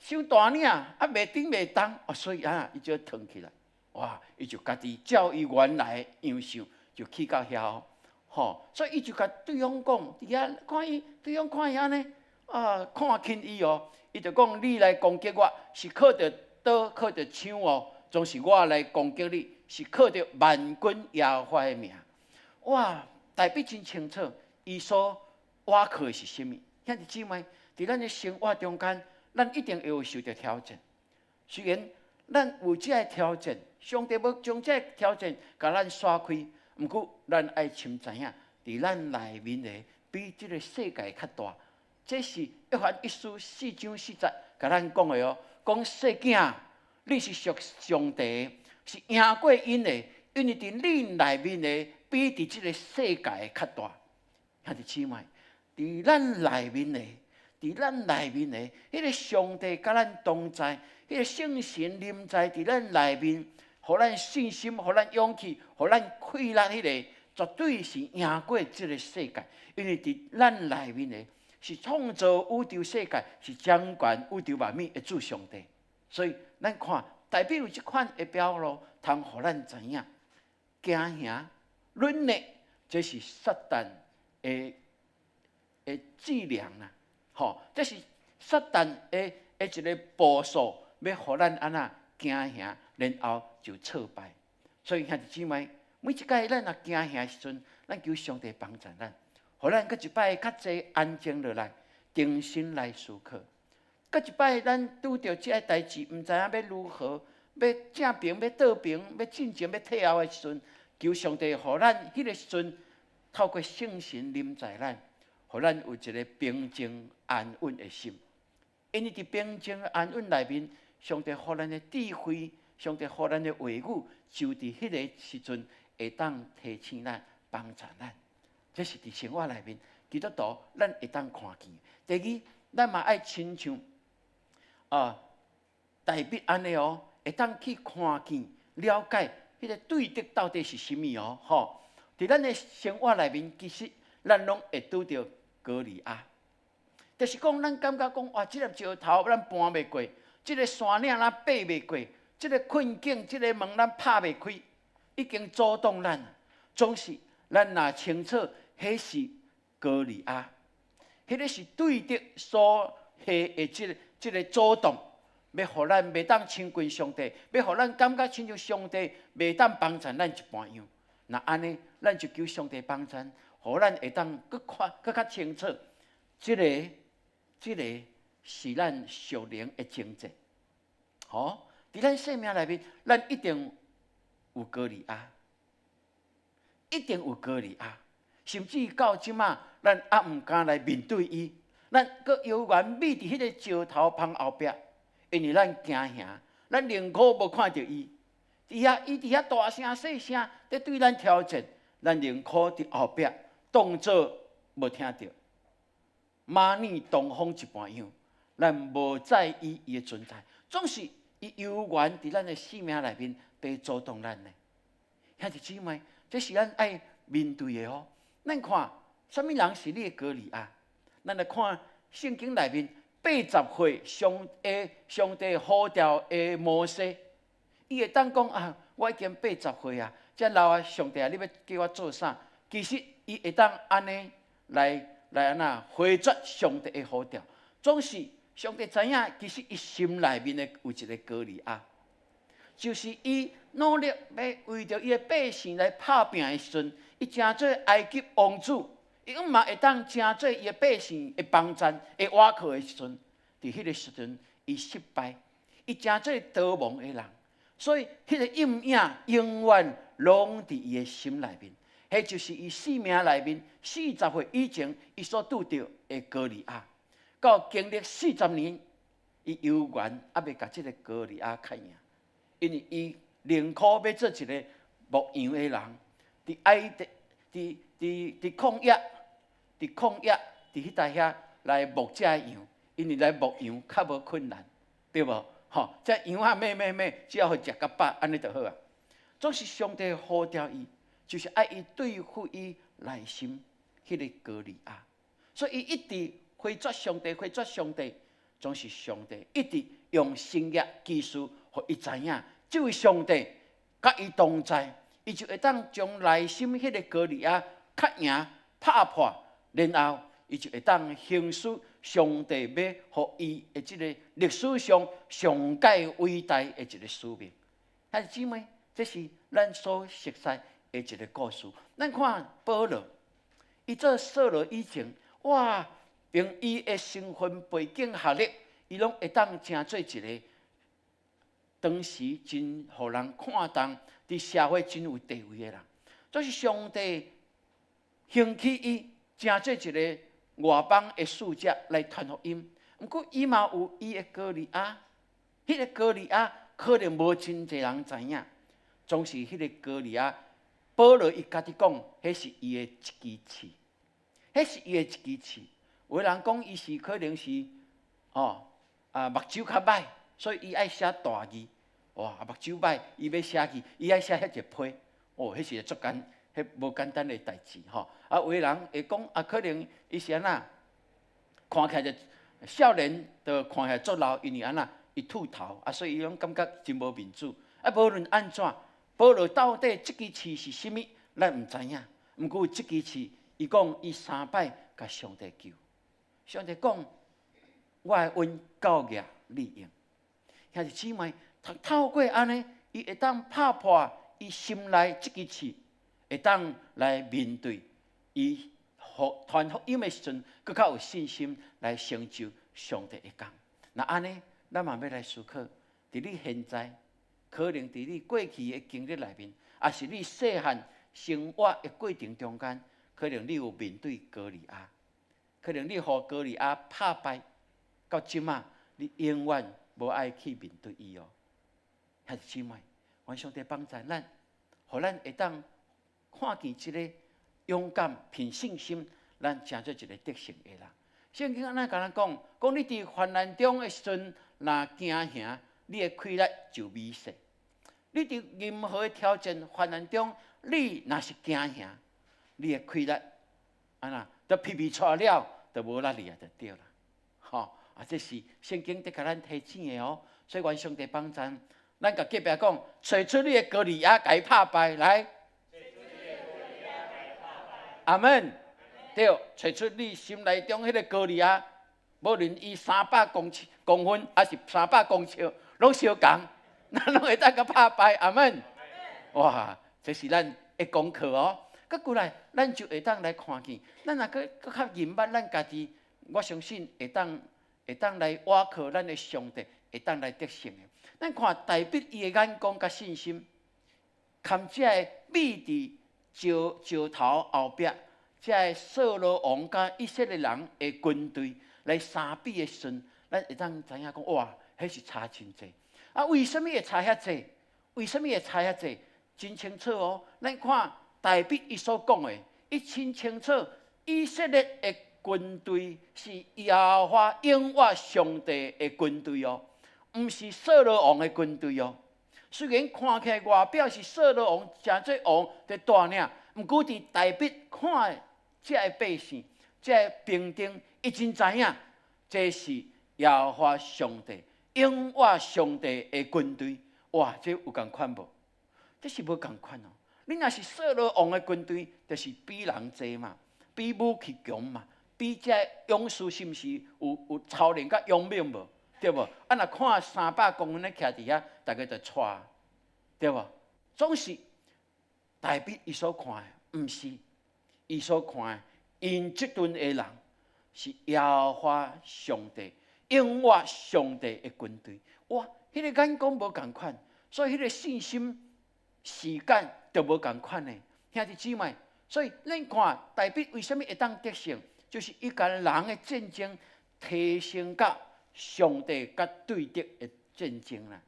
傷大領，啊，袂頂袂動，哦，所以啊，伊就褪起來，哇，伊就家己照伊原來的樣式就去到遐哦，吼，所以伊就共對方講，佇遐看伊，對方看伊按呢，啊，看輕伊哦，伊就講你來攻擊我，是靠著刀，靠著槍哦，總是我來攻擊你，是靠著萬軍耶和華的名。哇，大衛真清楚，伊所倚靠的是啥物？兄弟姊妹，佇咱的生活中間，咱一定會有受著挑戰。雖然咱有這个挑戰，上帝欲將這个挑戰共咱徙開，毋過咱愛深知影，佇咱內面的比這个世界較大。這是約翰一書四章四節共咱講的哦。講細囝，你是屬上帝，是贏過𪜶的，因為佇恁內面的比佇這个世界較大。兄弟姊妹，佇咱內面的，佇咱內面的，彼個上帝佮咱同在，彼個聖神臨在佇咱內面，予咱信心，予咱勇氣，予咱氣力，彼個絕對是贏過這個世界。因為佇咱內面的是創造宇宙世界，是掌權宇宙萬物的主上帝。所以咱看，大衛有這款的表露，通予咱知影，驚嚇、軟弱，這是撒旦的的伎倆啦，吼！這是撒旦的的一个步數，欲予咱按怎驚嚇，然後就挫敗。所以兄弟姊妹，每一擺咱若驚嚇的時陣，咱求上帝幫助咱，予咱閣一擺較濟安靜落來，定心來思考。閣一擺咱拄著這个代誌，毋知影欲如何，欲正爿，欲倒爿，欲進前，欲退後的時陣，求上帝予咱彼个時陣，透過聖神臨在咱，予咱有一个平靜安穩的心。因為佇平靜安穩內面，上帝予咱的智慧，上帝予咱的話語，就佇彼个時陣會當提醒咱、幫助咱。這是佇生活內面，基督徒咱會當看見。第二，咱嘛愛親像啊，大衛按呢哦，會當去看見、了解彼个對敵到底是啥物哦，吼！佇咱的生活內面，其實咱攏會拄著歌利亞，就是講咱感覺講哇，這粒石頭咱搬袂過，這个山嶺咱爬袂過，這个困境、這个門咱拍袂開，已經阻擋咱。總是咱若清楚，彼是歌利亞，彼个是對敵所下的這个這个阻擋，欲予咱袂當親近上帝，欲予咱感覺親像上帝袂當幫助咱一般樣。若按呢，咱就求上帝幫助，予咱會當閣看閣較清楚。這个這个是咱屬靈的爭戰。吼，佇咱生命內面，咱一定有歌利亞，一定有歌利亞，甚至到這馬，咱猶毋敢來面對伊，咱閣猶原覕佇彼个石頭縫後壁，因為咱驚嚇，咱寧可無看著伊。佇遐，伊佇遐大聲細聲佇對咱挑戰，咱寧可佇後壁當做無聽著，馬耳東風一般樣，咱無在意伊的存在，總是伊猶原佇咱的生命內面被阻擋咱呢。兄弟姊妹，這是咱愛面對的哦。咱看，啥物人是你的歌利亞？咱來看聖經內面80歲上帝上帝呼召的摩西。伊會當講啊，我已經80歲啊，遮老啊，上帝啊，你欲叫我做啥？其實伊會當按呢來來按怎回絕上帝的呼召。總是上帝知影，其實伊心內面的有一個歌利亞，就是伊努力欲為著伊的百姓來拍拚的時陣，伊成做埃及王子。伊嘛會當成做伊的百姓的幫贊、的倚靠的時陣，佇彼个時陣，伊失敗，伊成做逃亡的人，所以彼个陰影永遠攏佇伊的心內面。彼就是伊生命內面40歲以前，伊所拄著的歌利亞。到經歷四十年，伊猶原猶未共這个歌利亞較贏，因為伊寧可欲做一个牧羊的人，佇愛佇佇佇佇曠野，佇曠野，佇彼搭遐來牧這羊，因為來牧羊較無困難，對無？吼，這羊仔咩咩咩，只要予食較飽，按呢就好啊。總是上帝呼召伊，就是愛伊對付伊內心彼个歌利亞，所以伊一直回轉上帝，回轉上帝，總是上帝一直用神蹟奇事，予伊知影，這位上帝佮伊同在，伊就會當將內心彼个歌利亞較贏拍破，然後伊就會當行使上帝欲予伊的這个歷史上上蓋偉大的一个使命。兄弟姊妹，這是咱所熟悉的一个故事。咱看保羅，伊做掃羅以前，哇，憑伊的身份背景學歷，伊攏會當成做一个當時真予人看重、佇社會真有地位的人。總是上帝興起伊，成做一个外邦的使者來傳福音。毋過伊嘛有伊的歌利亞，彼个歌利亞可能無真濟人知影，總是彼个歌利亞，保羅伊家己講，彼是伊的一支刺，彼是伊的一支刺。有的人講伊是可能是哦啊目睭較䆀，所以伊愛寫大字。哇，目睭䆀，伊欲寫字，伊愛寫遐濟批，哦，彼是足簡，彼無簡單的代誌吼。啊，有的人會講啊，可能伊是按怎，看起來就少年，就看起來足老，因為按怎，伊禿頭，啊，所以伊攏感覺真無面子。啊，無論按怎，保羅到底這支刺是啥物，咱毋知影。毋過這支刺，伊講伊三擺共上帝求，上帝講，我的恩夠額你用。兄弟姊妹，透過按呢，伊會當拍破伊心內這支刺，會當來面對伊傳福音的時陣，閣較有信心來成就上帝的工。若按呢，咱嘛欲來思考，佇你現在，可能佇你過去的經歷內面，抑是你細漢生活的過程中間，可能你有面對歌利亞，可能你予歌利亞拍敗，到這馬你永遠無愛去面對伊哦。兄弟姊妹，願上帝幫助咱，予咱會當看見這个勇敢、憑信心，咱成做一个得勝的人。聖經按呢共咱講，講你佇患難中的時陣，若驚嚇，你的氣力就微細。你佇任何的挑戰、患難中，你若是驚嚇，你的氣力按怎，都皮皮掣了，就無力力啊，就對啦。吼啊，這是聖經佇共咱提醒的哦。所以願上帝幫贊，咱共隔壁講，揣出你的歌利亞，共伊拍敗來。阿門。對，揣出你心內中彼个歌利亞，無論伊300公尺公分，抑是300公尺，攏相仝，咱攏會當共拍敗。阿門。哇，這是咱的功課哦。閣過來，咱就會當來看見，咱若閣閣較認捌咱家己，我相信會當來倚靠咱的上帝，會當來得勝的。咱看大衛伊的眼光佮信心，含這个覕佇石石頭後壁，這个掃羅王佮以色列人的軍隊來相比的時陣，咱會當知影講，哇，彼是差真濟。啊，為啥物會差遐濟？為啥物會差遐濟？真清楚哦。咱看大衛伊所講的，伊真清楚，以色列的軍隊是耶和華永活上帝的軍隊哦，毋是掃羅王的軍隊哦。雖然看起來外表是掃羅王成做王佇帶領，毋過佇大衛看這个百姓、這个兵丁，伊真知影，這是耶和華上帝永活上帝的軍隊。哇，這有仝款無？這是無仝款哦。你若是掃羅王的軍隊，就是比人濟嘛，比武器強嘛，比這勇士是毋是有操練較勇猛無？對無？啊，若看300公分的徛佇遐，逐家就掣，對無？總是大衛伊所看的，毋是伊所看的。𪜶這陣的人是耶和華上帝，永活上帝的軍隊。哇！彼個眼光無仝款，所以彼個信心時間就無仝款的。兄弟姊妹，所以咱看大衛為啥物會當得勝，就是伊共人的戰爭提升到上帝佮對敵的戰爭啦。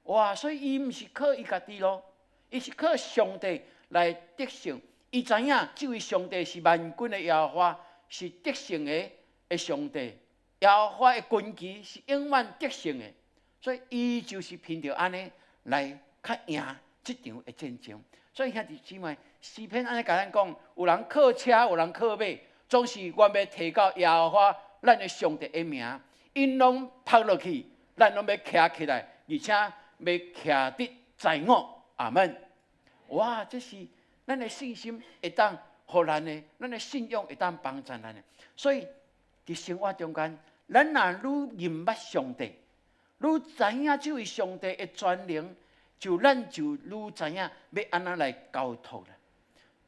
哇！所以伊毋是靠伊家己咯，伊是靠上帝來得勝。伊知影這位上帝是萬軍的耶和華，是得勝的上帝。耶和華的軍旗是永遠得勝的，所以伊就是憑著按呢來較贏這場的戰爭。所以兄弟姊妹，詩篇按呢共咱講，有人靠車，有人靠馬，總是願欲提到耶和華咱的上帝的名，𪜶攏仆落去，咱攏欲徛起來，而且欲徛得在我。阿門。哇！這是咱的信心會當予咱的，咱的信仰會當幫助咱的。所以佇生活中間，咱若愈認捌上帝，愈知影這位上帝的全能，就咱就愈知影欲按怎來交託啦。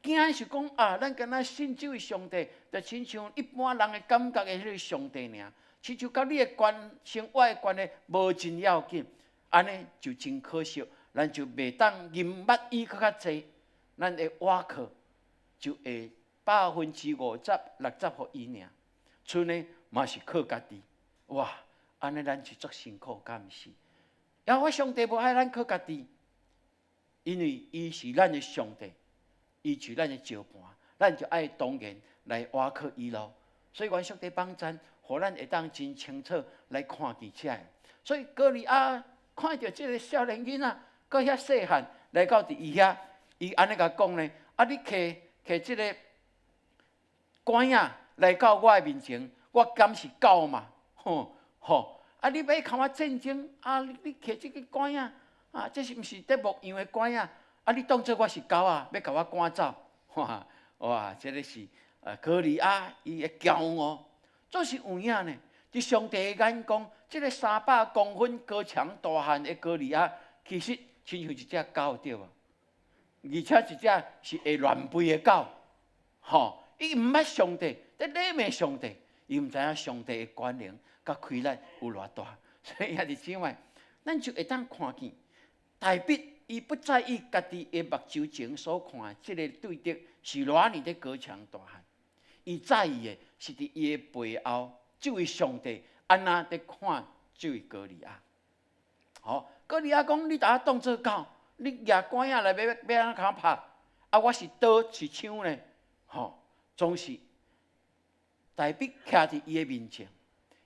驚是講啊，咱敢若信這位上帝，就親像一般人的感覺的彼个上帝爾，親像佮你的關生活的關係無真要緊，按呢就真可惜，咱就袂當認捌伊閣較濟，咱的倚靠就會50%、60予伊爾，賰呢嘛是靠家己，哇！按呢咱是足辛苦，敢毋是？耶和華上帝無愛咱靠家己，因為伊是咱的上帝，伊是咱的石盤，咱就愛當然來倚靠伊咯。所以願上帝幫贊，予咱會當真清楚來看見這个。所以歌利亞看著這个少年囡仔，閣遐細漢來到佇伊遐，伊按呢共講呢：啊，你提提這个竿仔來到我的面前，我敢是狗嘛？吼吼！啊，你欲共我戰爭？啊，你提這个竿仔，啊，這是毋是佇牧羊的竿仔？啊，你當做我是狗仔，欲共我趕走？哇哇！這个是歌利亞伊的驕傲，總是有影呢。佇上帝的眼光，這个300公分高強大漢的歌利亞，其實親像一隻狗對無？而且一隻是會亂吠的狗，吼！伊毋捌上帝，佇禮罵上帝，伊毋知影上帝的權能佮氣力有偌大，所以兄弟姊妹，咱就會當看見，大衛伊不在意家己的目睭前所看的這个對敵是偌爾的高強大漢，伊在意的是佇伊的背後，這位上帝按怎佇看這位歌利亞。吼，歌利亞講：你共我當做狗，你舉竿仔來欲欲按怎共我拍？啊，我是刀是槍呢？吼，總是大衛徛佇伊的面前，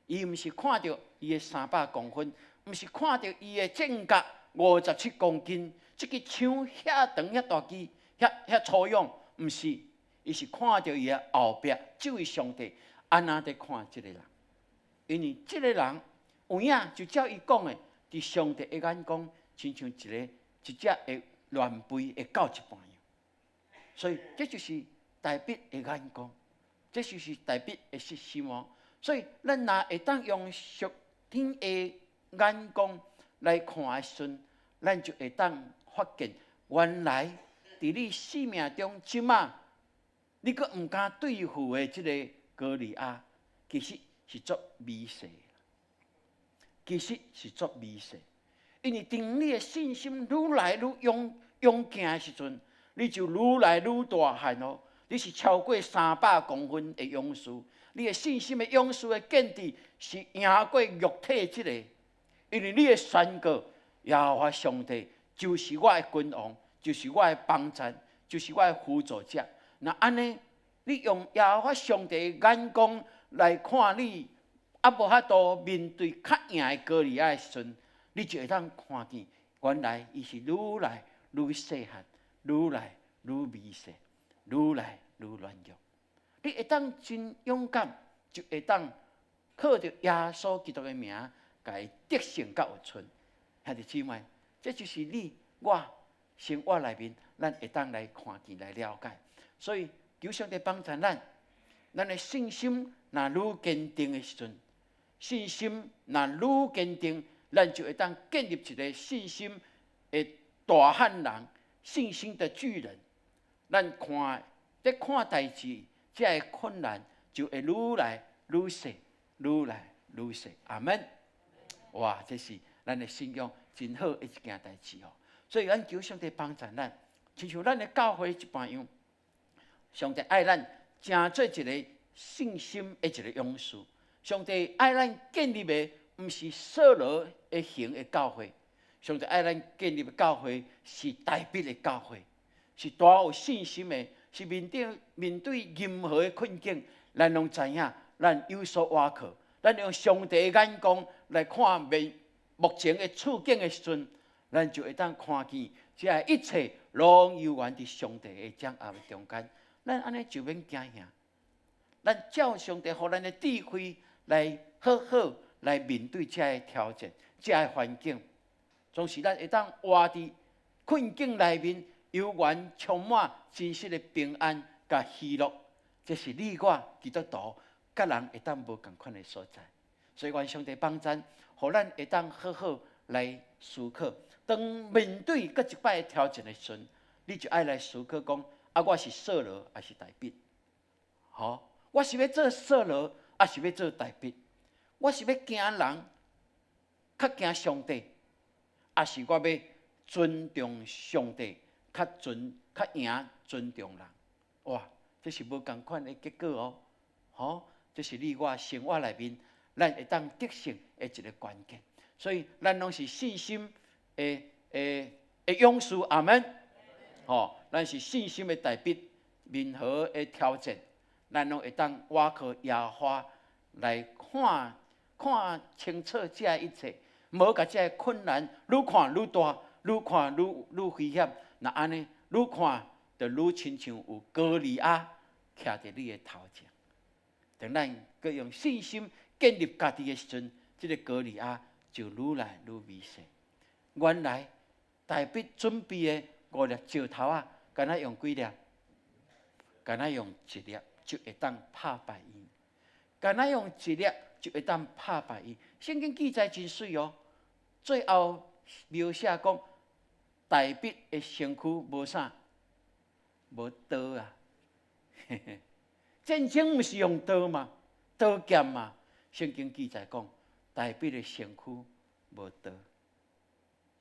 伊毋是看著伊的300公分，毋是看著伊的重甲57公斤，這支槍遐長遐大支，遐遐粗勇，毋是，伊是看著伊的後壁，這位上帝按怎佇看這个人？因為這个人有影就照伊講的，佇上帝的眼光，親像一个一隻會亂吠的狗一般樣。所以這就是大衛的眼光，這就是大衛的信心哦。所以咱若會當用屬天的眼光來看的時陣，咱就會當發現，原來佇你生命中這馬，你閣毋敢對付的這个歌利亞，其實是足微細，其實是足微細。因為當你的信心愈來愈勇勇健的時陣，你就愈來愈大漢哦。你是超過300公分的勇士，你的信心的勇士的見證是贏過肉體這个，因為你會宣告耶和華上帝就是我的君王，就是我的幫贊，就是我的輔助者。若按呢，你用耶和華上帝的眼光來看你，猶無法度面對較贏的歌利亞的時陣，你就會當看見，原來伊是愈來愈細漢，愈來愈微細，愈來愈軟弱。你會當真勇敢，就會當靠著耶穌基督的名，共伊得勝佮有賰。兄弟姊妹，這就是你我生活內面，咱會當來看見、來了解。所以求上帝幫助咱，咱的信心若愈堅定的時陣，信心若愈堅定，咱就會當建立一个信心的大漢人，信心的巨人。咱看佇看代誌，這个困難就會愈來愈細，愈來愈細。阿門。哇，這是咱的信仰真好的一件代誌哦。所以，咱求上帝幫助咱，親像咱的教會一般樣。上帝愛咱，成做一个信心的一个勇士。上帝愛咱建立的，毋是掃羅的型的教會。上帝愛咱建立的教會是大衛的教會，是大有信心的，是面對任何的困境，咱攏知影，咱有所倚靠，咱用上帝的眼光來看面目前的處境的時陣，咱就會當看見，這一切攏猶原佇上帝的掌握中間。咱按呢就免驚嚇，咱照上帝予咱的智慧來好好來面對這个挑戰、這个環境，總是咱會當活佇困境內面，猶原充滿真實的平安佮喜樂。這是你我基督徒佮人會當無仝款的所在。所以願上帝幫贊，予咱會當好好來思考。當面對閣一擺挑戰的時陣，你就愛來思考講：啊，我是掃羅還是大衛？吼，我是欲做掃羅，還是欲做大衛？我是欲驚人，較驚上帝，還是我欲尊重上帝，較贏尊重人？哇，這是無仝款的結果哦！吼，這是你我生活內面，咱會當得勝的一個關鍵。所以，咱攏是信心的勇士，阿門。吼，咱是信心的大衛，任何的挑戰，咱攏會當倚靠耶和華來看看清楚這一切，無共這个困難愈看愈大，愈看愈危險。若按呢，愈看就愈親像有歌利亞徛佇你的頭前。當咱閣用信心建立家己的時陣，這个歌利亞就愈來愈微細。原來大衛準備的五粒石頭仔，敢若用幾粒？敢若用一粒就會當拍敗伊。敢若用一粒就會當拍敗伊。聖經記載真媠哦。最後描寫講，大衛的身軀無啥，無刀啊。戰爭毋是用刀嗎？刀劍嘛。聖經記載講，大衛的身軀無刀，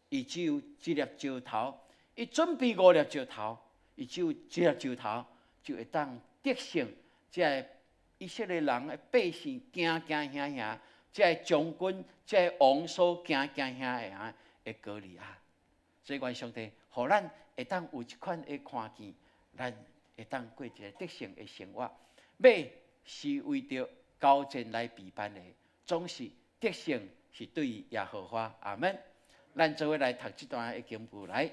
伊只有一粒石頭。伊準備五粒石頭，伊只有一粒石頭就會當得勝。這个以色列人的百姓驚驚嚇嚇，這个將軍、這个王所驚驚嚇嚇的歌利亞。所以願上帝，予咱會當有這款的看見，咱會當過一个得勝的生活。馬是為著交戰來備辦的，總是得勝是對耶和華。阿門。咱做伙來讀這段的經文來。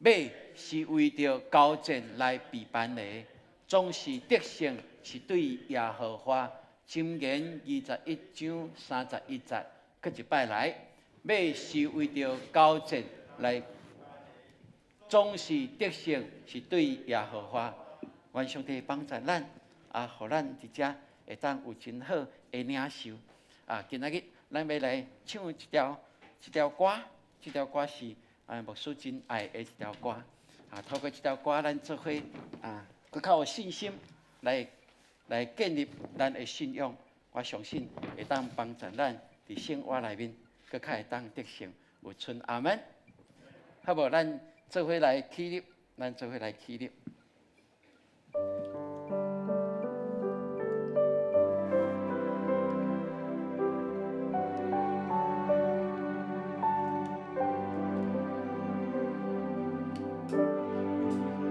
馬是為著交戰來備辦的，總是得勝是對耶和華。箴言21章31節，閣一擺來。馬是為著交戰來，總是得勝是對耶和華。願上帝幫助咱，啊，予咱佇遮會當有真好的領受。啊，今仔日咱欲來唱一條歌，這條歌是牧師真愛的一條歌。啊，透過這條歌，咱做伙啊，閣較有信心來建立咱的信仰。我相信會當幫助咱佇生活內面，閣較會當得勝有春。阿門。好無？咱做伙來起立，咱做伙來起立。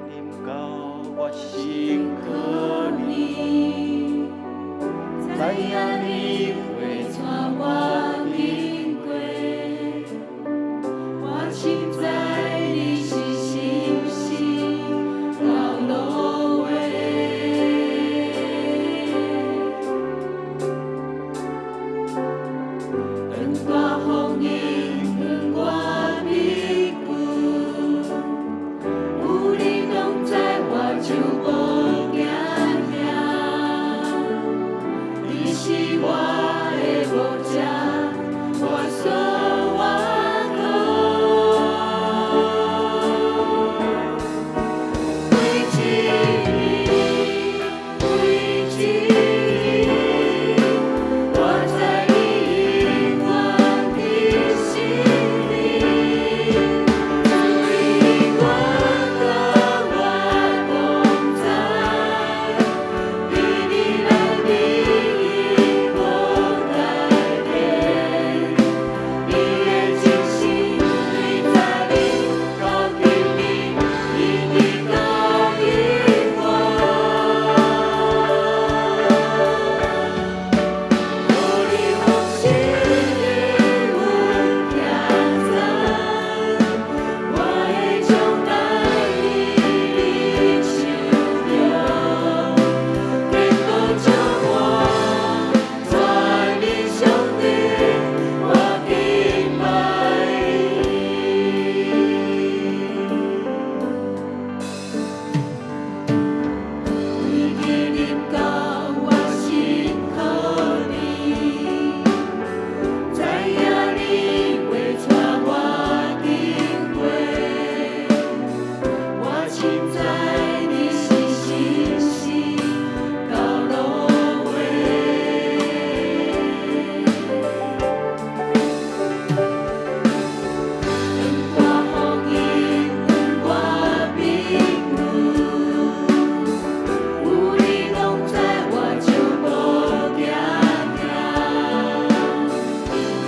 臨到我身軀裡，知影你會帶我經過，我深知你是信實頭路的。當大風湧向我逼近，有你同在，我就無驚嚇。你是我的牧者，我所倚靠。為真理，為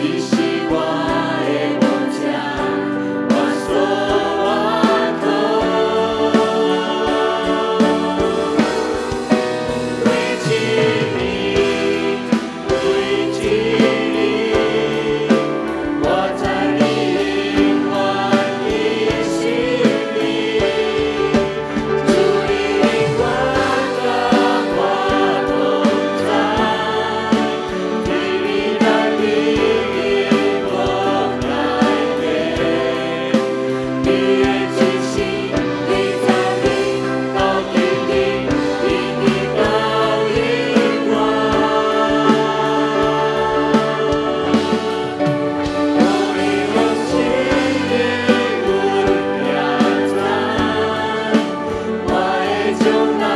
你是我的梦想，我所我靠。每一年，每一年，我知你永遠伫身邊，主你永遠佮我同在，伫你內面無改變，你的真實對昨日到今日，一直到永遠。予我心的稳定在，我的将來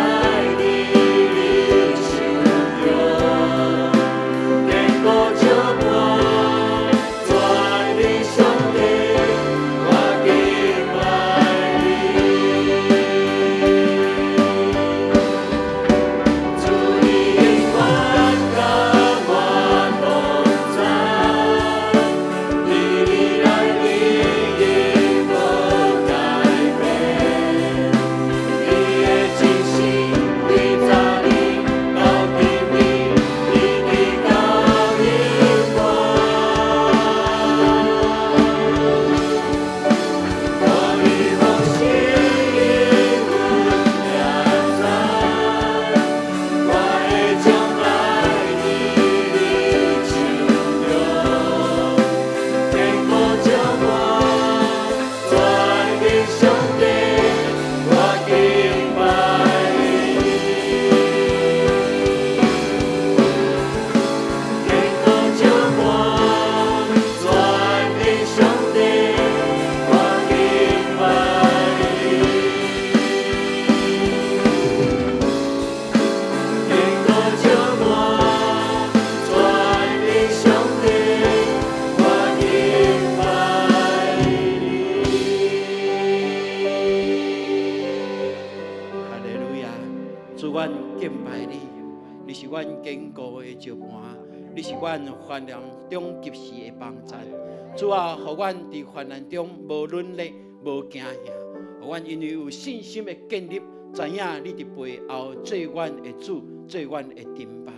佇你手中，堅固石磐，全能上帝，我敬拜你。主你永遠佮我同在，佇你內面永無改變，你的真實對昨日到今日，一直到永遠。予我心的穩定在，我的將來佇你手中，堅固石磐，全能上帝，我敬拜你。堅固石磐，全能上帝，我敬拜你。堅固石磐，全能上帝，我敬拜你。哈利路亞！主，阮敬拜你，你是阮堅固的石磐，你是阮患難中及時的幫贊。主啊，予阮佇患難中無軟弱、無驚嚇，予阮因為有信心的建立，知影你佇背後做阮的主，做阮的盾牌，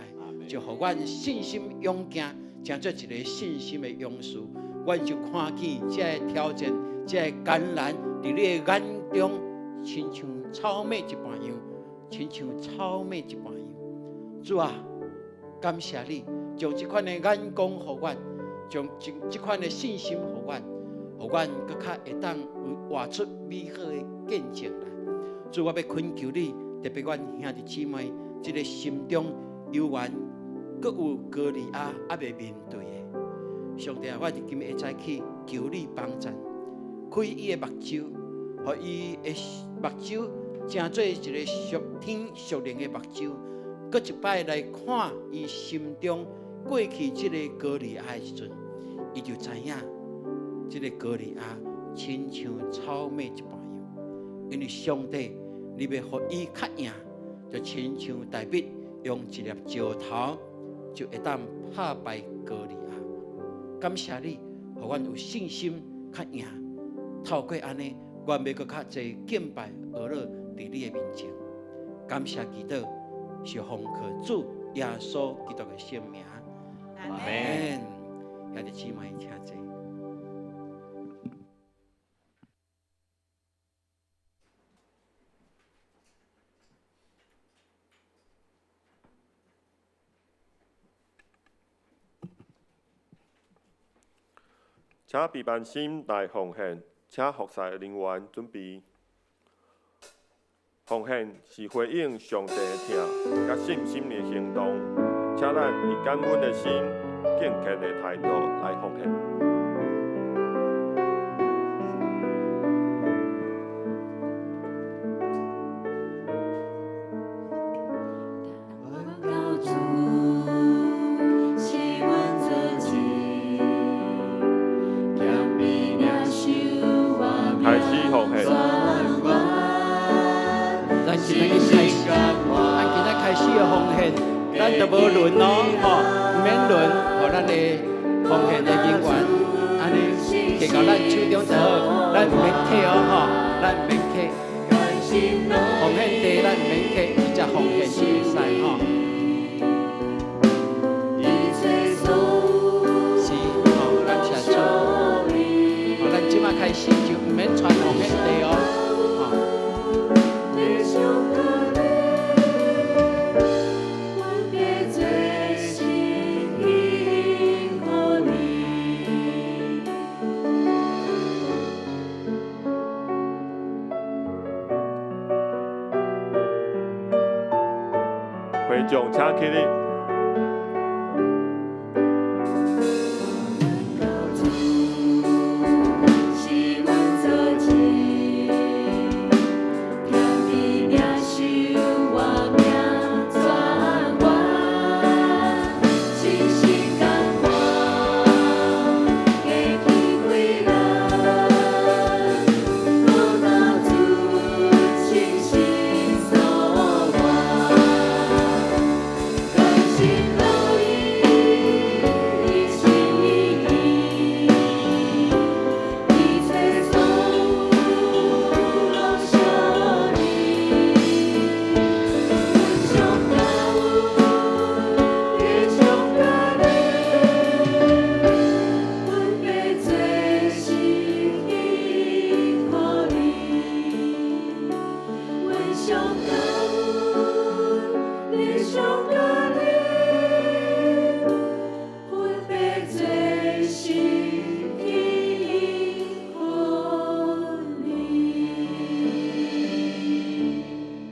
就予阮信心勇健，成做一个信心的勇士。阮就看見這个挑戰、這个艱難，佇你的眼中，親像草麥一般樣，親像草麥一般樣。主啊，感謝你，將這款的眼光予阮，將這款的信心予阮，予阮閣較會當有活出美好的見證來。主，我欲懇求你，特別阮兄弟姊妹，這个心中猶原閣有歌利亞猶未面對的。上帝啊，我佇今日會早起求你幫贊，開伊的目睭，予伊的目睭成做一个屬天屬靈的目睭，閣一擺來看伊心中過去這个歌利亞的時陣，伊就知影這个歌利亞親像草麥一般樣，因為上帝你欲予伊較贏，就親像大衛用一粒石頭就會當拍敗歌利亞。感謝你，予阮有信心較贏。透過按呢，阮欲閣較濟敬拜呵咾佇你的面前。感謝祈禱，是奉靠主耶穌基督的聖名。阿們。兄弟姊妹，請坐。請備辦心來奉獻，請服侍人員準備。奉獻是回應上帝的疼，佮信心的行動。請咱以感恩的心、敬虔的態度來奉獻。阮高主是阮做主，谦卑領受我開始奉獻。全完。咱今仔日開始，咱今仔開始的奉獻，咱就無輪咯，吼，毋免輪，予咱的奉獻的人員，按呢提到咱手中就好，咱毋免客哦吼，咱毋免客。奉獻袋咱毋免客，直接奉獻就會使吼。是吼，感謝主。吼，咱這馬開始就毋免傳奉獻袋哦，吼。會眾請起立。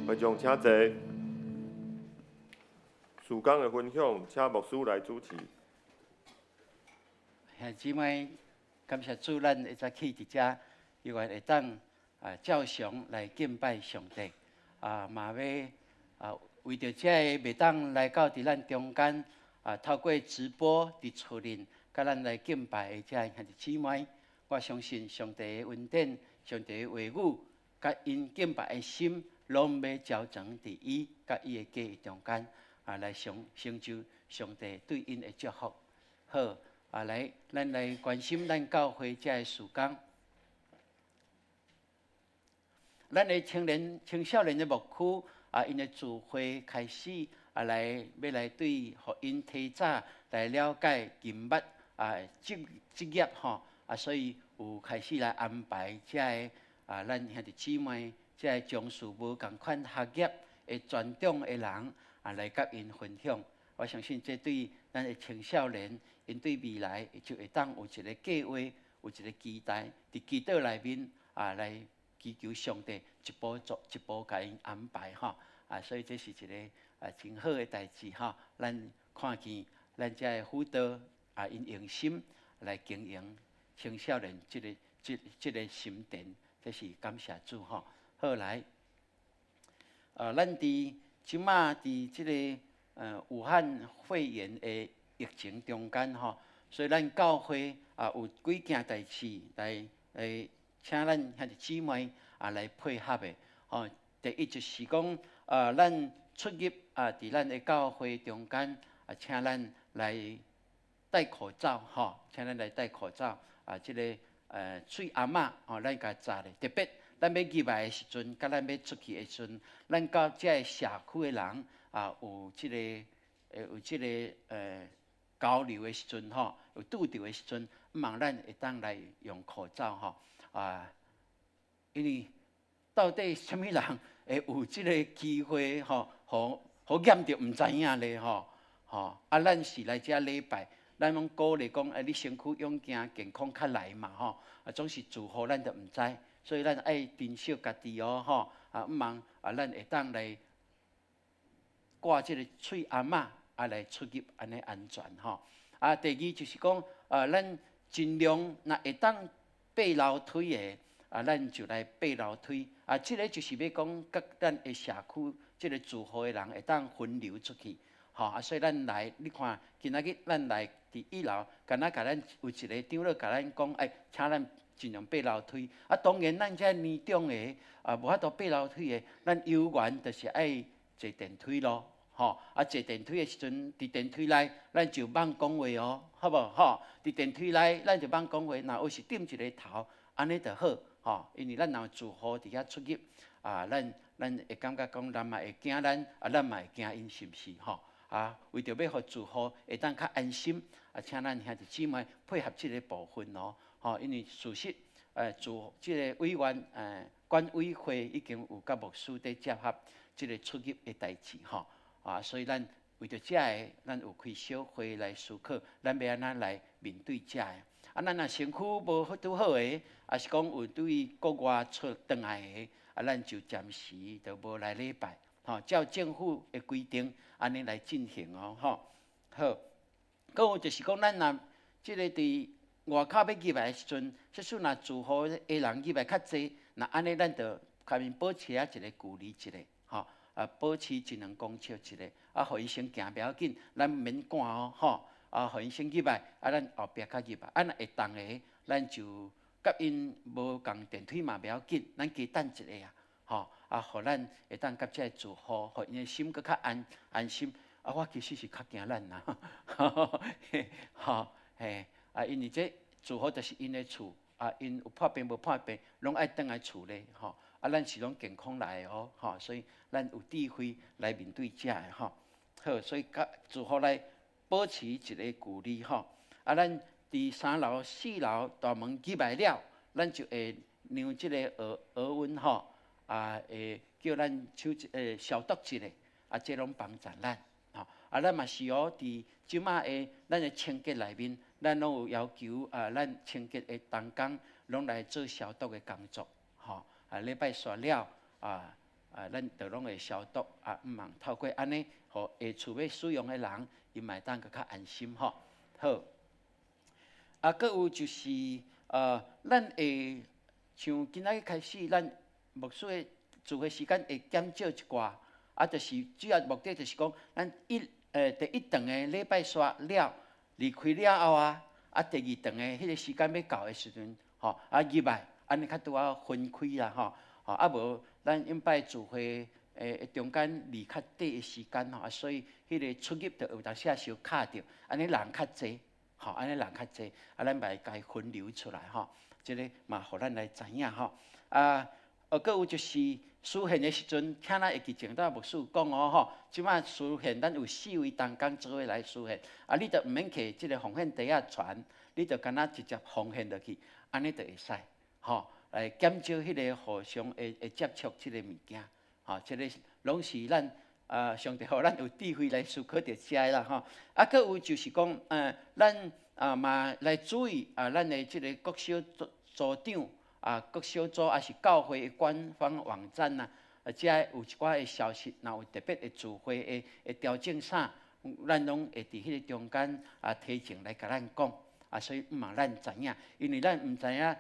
會眾請坐。事工的分享，請牧師來主持。兄姊妹，感謝主，咱會早起佇遮，猶原會當啊照常來敬拜上帝。啊，嘛欲啊為著這個袂當來到佇咱中間啊，透過直播佇厝裡佮咱來敬拜的這兄弟姊妹，我相信上帝的恩典、上帝的話語，佮𪜶敬拜的心，攏欲澆灌佇伊佮伊的家中間啊，來成成就上帝對𪜶的祝福。好，啊來，咱來關心咱教會這个事工。咱的青年、青少年的牧區啊，𪜶的聚會開始啊，來欲來對予𪜶提早來了解銀捌啊職職業吼啊，所以有開始來安排這个啊，咱兄弟姊妹這个從事無仝款學業的專長的人啊，來佮𪜶分享。我相信這對咱的青少年，𪜶對未來就會當有一个計劃，有一个期待，佇祈禱內面啊來祈求上帝一步做一步共𪜶安排吼啊，所以這是一个啊真好的代誌吼。咱看見咱這个輔導啊，𪜶用心來經營青少年這个這這个心田，這是感謝主吼。好來，咱佇這馬佇這个武漢肺炎的疫情中間吼，所以咱教會啊有幾件代誌來來請咱兄弟姊妹啊來配合的吼。第一就是講，咱出入啊，佇咱的教會中間啊，請咱來戴口罩吼，請咱來戴口罩啊，這个喙罨仔吼，咱共紮咧。特別咱欲入來的時陣，佮咱欲出去的時陣，咱佮這个社區的人啊有這个有這个交流的時陣吼，有拄著的時陣，毋茫咱會當來用口罩吼啊，因為到底啥物人會有這个機會吼，予染著毋知影咧吼吼啊！咱是來遮禮拜，咱攏鼓勵講，啊，你身軀勇健健康較來嘛吼，啊，總是自護咱就毋知，所以咱愛珍惜家己哦吼啊，毋茫啊，咱會當來掛這个喙罨仔啊來出入按呢安全吼。啊，第二就是講，咱盡量若會當爬樓梯的，啊，咱就來爬樓梯。啊，這个就是欲講，佮咱的社區這个住戶的人會當分流出去，吼啊，所以咱來，你看今仔日咱來佇一樓，敢若共咱有一个長老共咱講，欸，請咱盡量爬樓梯。啊，當然咱這年長的啊，無法度爬樓梯的，咱有緣就是愛坐電梯咯，吼，啊，坐電梯的時陣，佇電梯內，咱就罔講話哦，好無？吼，佇電梯內，咱就罔講話，若有時點一个頭，按呢就好，吼，因為咱若有住戶佇遐出入，啊，咱會感覺講，人嘛會驚咱，啊，咱嘛會驚𪜶，是毋是？吼，啊，為著欲予住戶會當較安心，啊，請咱兄弟姊妹配合這个部分哦，吼，因為事實，住這个委員，管委會已經有佮牧師佇接洽這个出入的代誌，吼。啊，所以咱為著這个，咱有開小會來思考，咱欲按怎來面對這个。啊，咱若身軀無拄好的，抑是講有對國外出轉來的，啊，咱就暫時就無來禮拜，吼，照政府的規定，按呢來進行哦，吼。好，閣有就是講，咱若這個佇外口欲入來的時陣，假使若住戶的人入來較濟，若按呢，咱就共𪜶保持仔一个距離一下，吼。啊，保持一兩公尺一个，啊，予𪜶先行袂要緊，咱毋免趕哦，吼，啊，予𪜶先入來，啊，咱後壁較入來，啊，若會當的，咱就佮𪜶無仝電梯嘛袂要緊，咱加等一下啊，吼，啊，予咱會當佮這个住戶，予𪜶的心閣較安安心。啊，我其實是較驚咱啦，吼，嘿，啊，因為這住戶就是𪜶的厝，啊，𪜶有破病無破病，攏愛轉來厝咧，吼。啊，咱是攏健康來的哦，吼，所以咱有智慧來面對這个吼。好，所以佮住戶來保持一個距離吼。啊，咱佇三樓、四樓大門入來了，咱就會量這個額額溫吼，啊，會叫咱手消毒一下，啊，這攏幫助咱吼。啊，咱嘛是哦，佇這馬的咱的清潔內面，咱攏有要求啊，咱清潔的同工攏來做消毒的工作，吼。啊，禮拜煞了，啊啊，咱就攏會消毒，啊，毋茫透過按呢，予下厝欲使用的人，𪜶嘛會當閣較安心吼。好，啊，閣有就是，咱會像今仔日開始，咱牧師的聚會時間會減少一寡，啊，就是主要目的就是講，咱第一頓的禮拜煞了，離開了後啊，啊，第二頓的彼个時間欲到的時陣，吼，啊入來。按呢較拄仔分開啦吼，吼啊無咱應擺聚會中間離較短的時間吼，啊所以彼个出入就有當時仔相卡著，按呢人較濟，吼，按呢人較濟，啊咱嘛會共分流出來吼，這个嘛予咱來知影吼，啊，閣有就是司獻的時陣，請咱會記前頭牧師有講哦吼，這馬司獻咱有四位同工做伙來司獻，啊你就毋免摕這个奉獻袋仔傳，你就干焦直接奉獻落去，按呢就會使。吼，來減少彼个互相會接觸這个物件，吼，這个攏是咱啊，上帝予咱有智慧來思考著這个啦，吼。啊，閣有就是講，咱啊嘛來注意啊，咱的這个各小組組長啊，各小組抑是教會的官方網站啊，啊，遮有一寡的消息，若有特別的聚會的會調整啥，咱攏會佇彼个中間啊提前來共咱講，啊，所以毋茫咱知影，因為咱毋知影。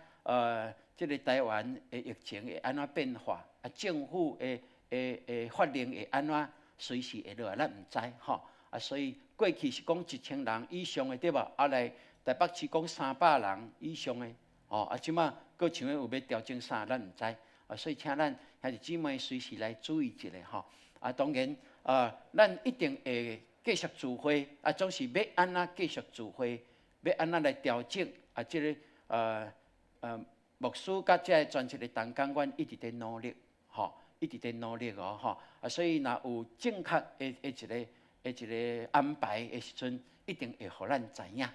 這个台灣的疫情會按怎變化？啊，政府的法令會按怎隨時會落來，咱毋知吼。啊，所以過去是講1000人以上的對無？啊來台北市講300人以上的，吼啊，這馬閣像有欲調整啥，咱毋知。啊，所以請咱兄弟姊妹隨時來注意一下吼。啊，當然，啊，咱一定會繼續聚會，啊，總是欲按怎繼續聚會，欲按怎來調整，啊，這个牧師佮這个全職的同工，阮一直佇努力，吼，一直佇努力哦，吼，啊，所以若有正確的一個安排的時陣，一定會予咱知影，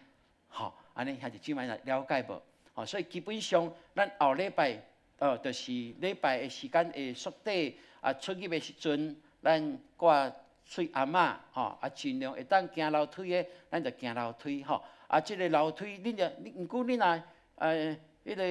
吼，按呢兄弟姊妹來了解無？吼，所以基本上咱後禮拜，就是禮拜的時間會縮短，啊，出入的時陣，咱掛喙罨仔，吼，啊，盡量會當行樓梯的，咱就行樓梯，吼，啊，這个樓梯，恁就，毋過恁若，彼个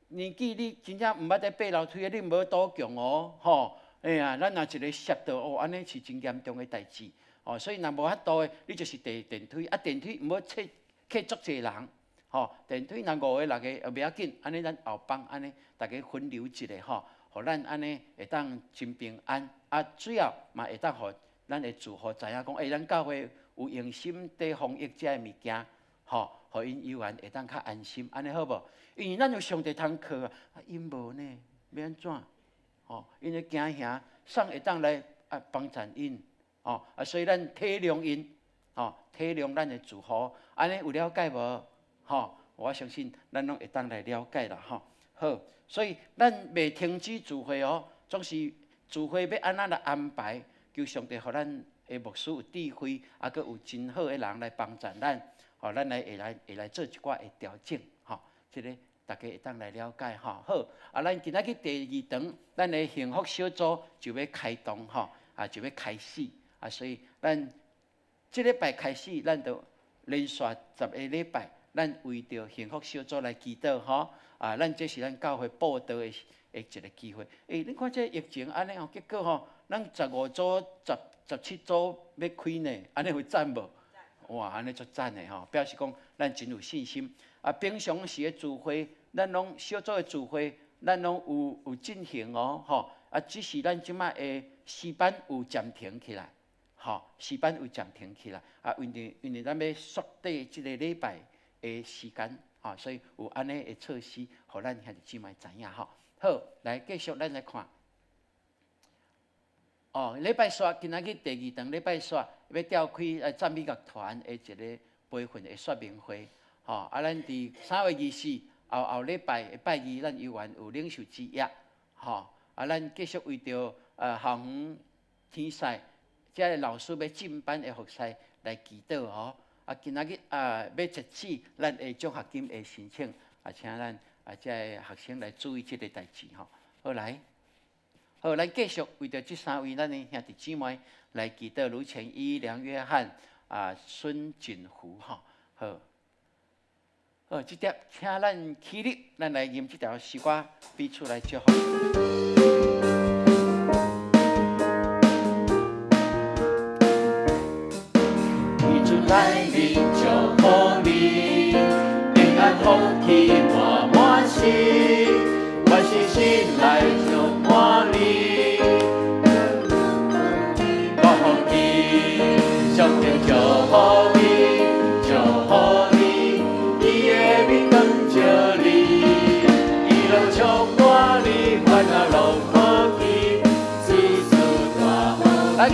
年紀你真正毋捌咧爬樓梯的，你毋好賭強哦，吼，哎呀，咱若一个摔著哦，按呢是真嚴重的代誌，哦，所以若無法度的，你就是坐電梯，啊，電梯毋好坐客足濟人，吼，電梯若五个六個也袂要緊，按呢咱後放按呢，逐家分流一下吼，予咱按呢會當真平安，啊，主要嘛會當予咱的住戶知影講，欸，咱教會有用心佇防疫這个物件，吼，予𪜶猶原會當較安心，按呢好無？因為咱有上帝通靠啊，啊，𪜶無呢，欲按怎？吼，𪜶咧驚嚇，啥會當來啊幫贊𪜶？哦，啊，所以咱體諒𪜶，吼，體諒咱的住戶，按呢有了解無？吼，我相信咱攏會當來了解啦，吼。好，所以咱袂停止聚會哦，總是聚會欲按怎來安排，求上帝予咱的牧師有智慧，啊，閣有真好的人來幫助咱，吼，咱來會來會來做一寡的調整，吼，這个大家會當來了解，吼。好，啊，咱今仔日第二堂，咱的幸福小組就欲開動，吼，啊，就欲開始。啊，所以咱這禮拜開始，咱就連續10個禮拜，咱為著幸福小組來祈禱，吼。啊，咱這是咱教會佈道的的一個機會。欸，你看這疫情按呢吼，結果吼，咱15組、17組欲開呢，按呢有讚無？哇，按呢足讚的吼，表示講咱真有信心。啊，平常時的聚會，咱攏小組的聚會，咱攏有有進行哦，吼。啊，只是咱這擺的詩班有暫停起來。吼，詩班有暫停起來，啊，因為因為咱欲縮短這个禮拜的時間，吼，所以有按呢的措施，予咱兄弟姊妹知影吼。好，來繼續咱來看。哦，禮拜四今仔日第二堂禮拜四欲召開來讚美樂團的一個培訓的說明會，吼，啊，咱佇3月24後後禮拜的拜二，咱猶原有領袖之夜，吼，啊，咱繼續為著校園天賽。遮个老師欲進班的服侍來祈禱吼，啊，今仔日啊欲截止咱的獎學金的申請，啊，請咱啊遮个學生來注意這个代誌吼。好來，好，咱繼續為著這三位咱的兄弟姊妹來祈禱，盧前一、梁約翰、啊孫錦福吼。好，好，這碟請咱起立，咱來吟這條詩歌，彼此來祝福。來臨祝福你，平安福氣滿滿心，願信心來充滿你。國福氣，上帝祝福你，祝福你，伊的面光照你，喜樂充滿你，煩惱攏無去，事事大好。來，共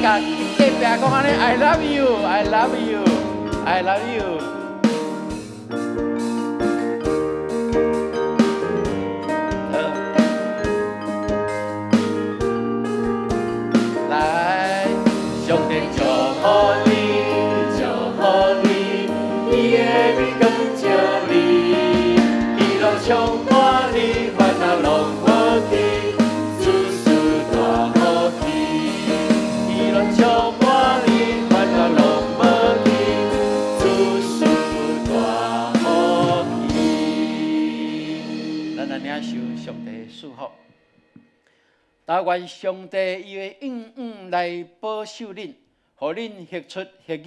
隔壁講按呢，I love you，I love you，I love you。好，來，上帝祝福你，祝福你，伊的面光照你，喜樂充滿你，煩惱攏無去，事事大好去。喜樂充滿你，煩惱攏無去，事事大好去。咱來領受上帝的祝福。但願上帝伊會永遠來保守恁，予恁行出行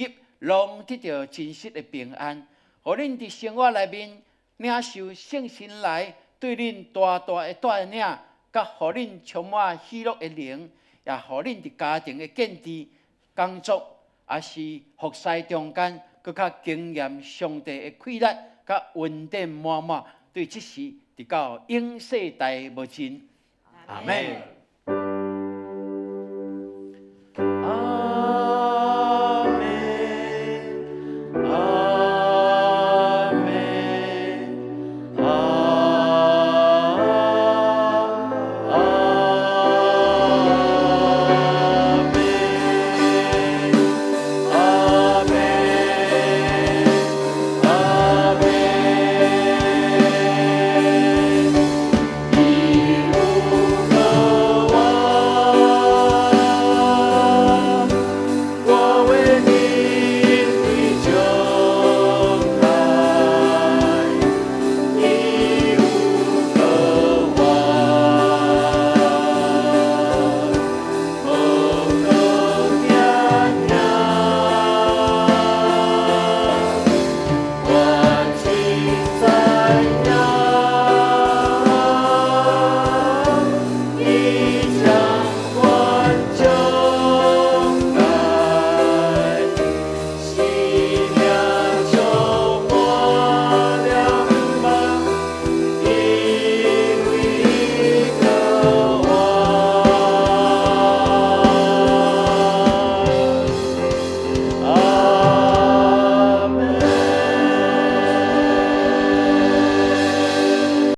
入，攏得著真實的平安，予恁佇生活內面領受聖神來對恁大大的帶領，佮予恁充滿喜樂的靈，也予恁佇家庭的建置、工作，抑是服侍中間，閣較經驗上帝的氣力，佮恩典滿滿，對這時直到永世代無盡。阿們。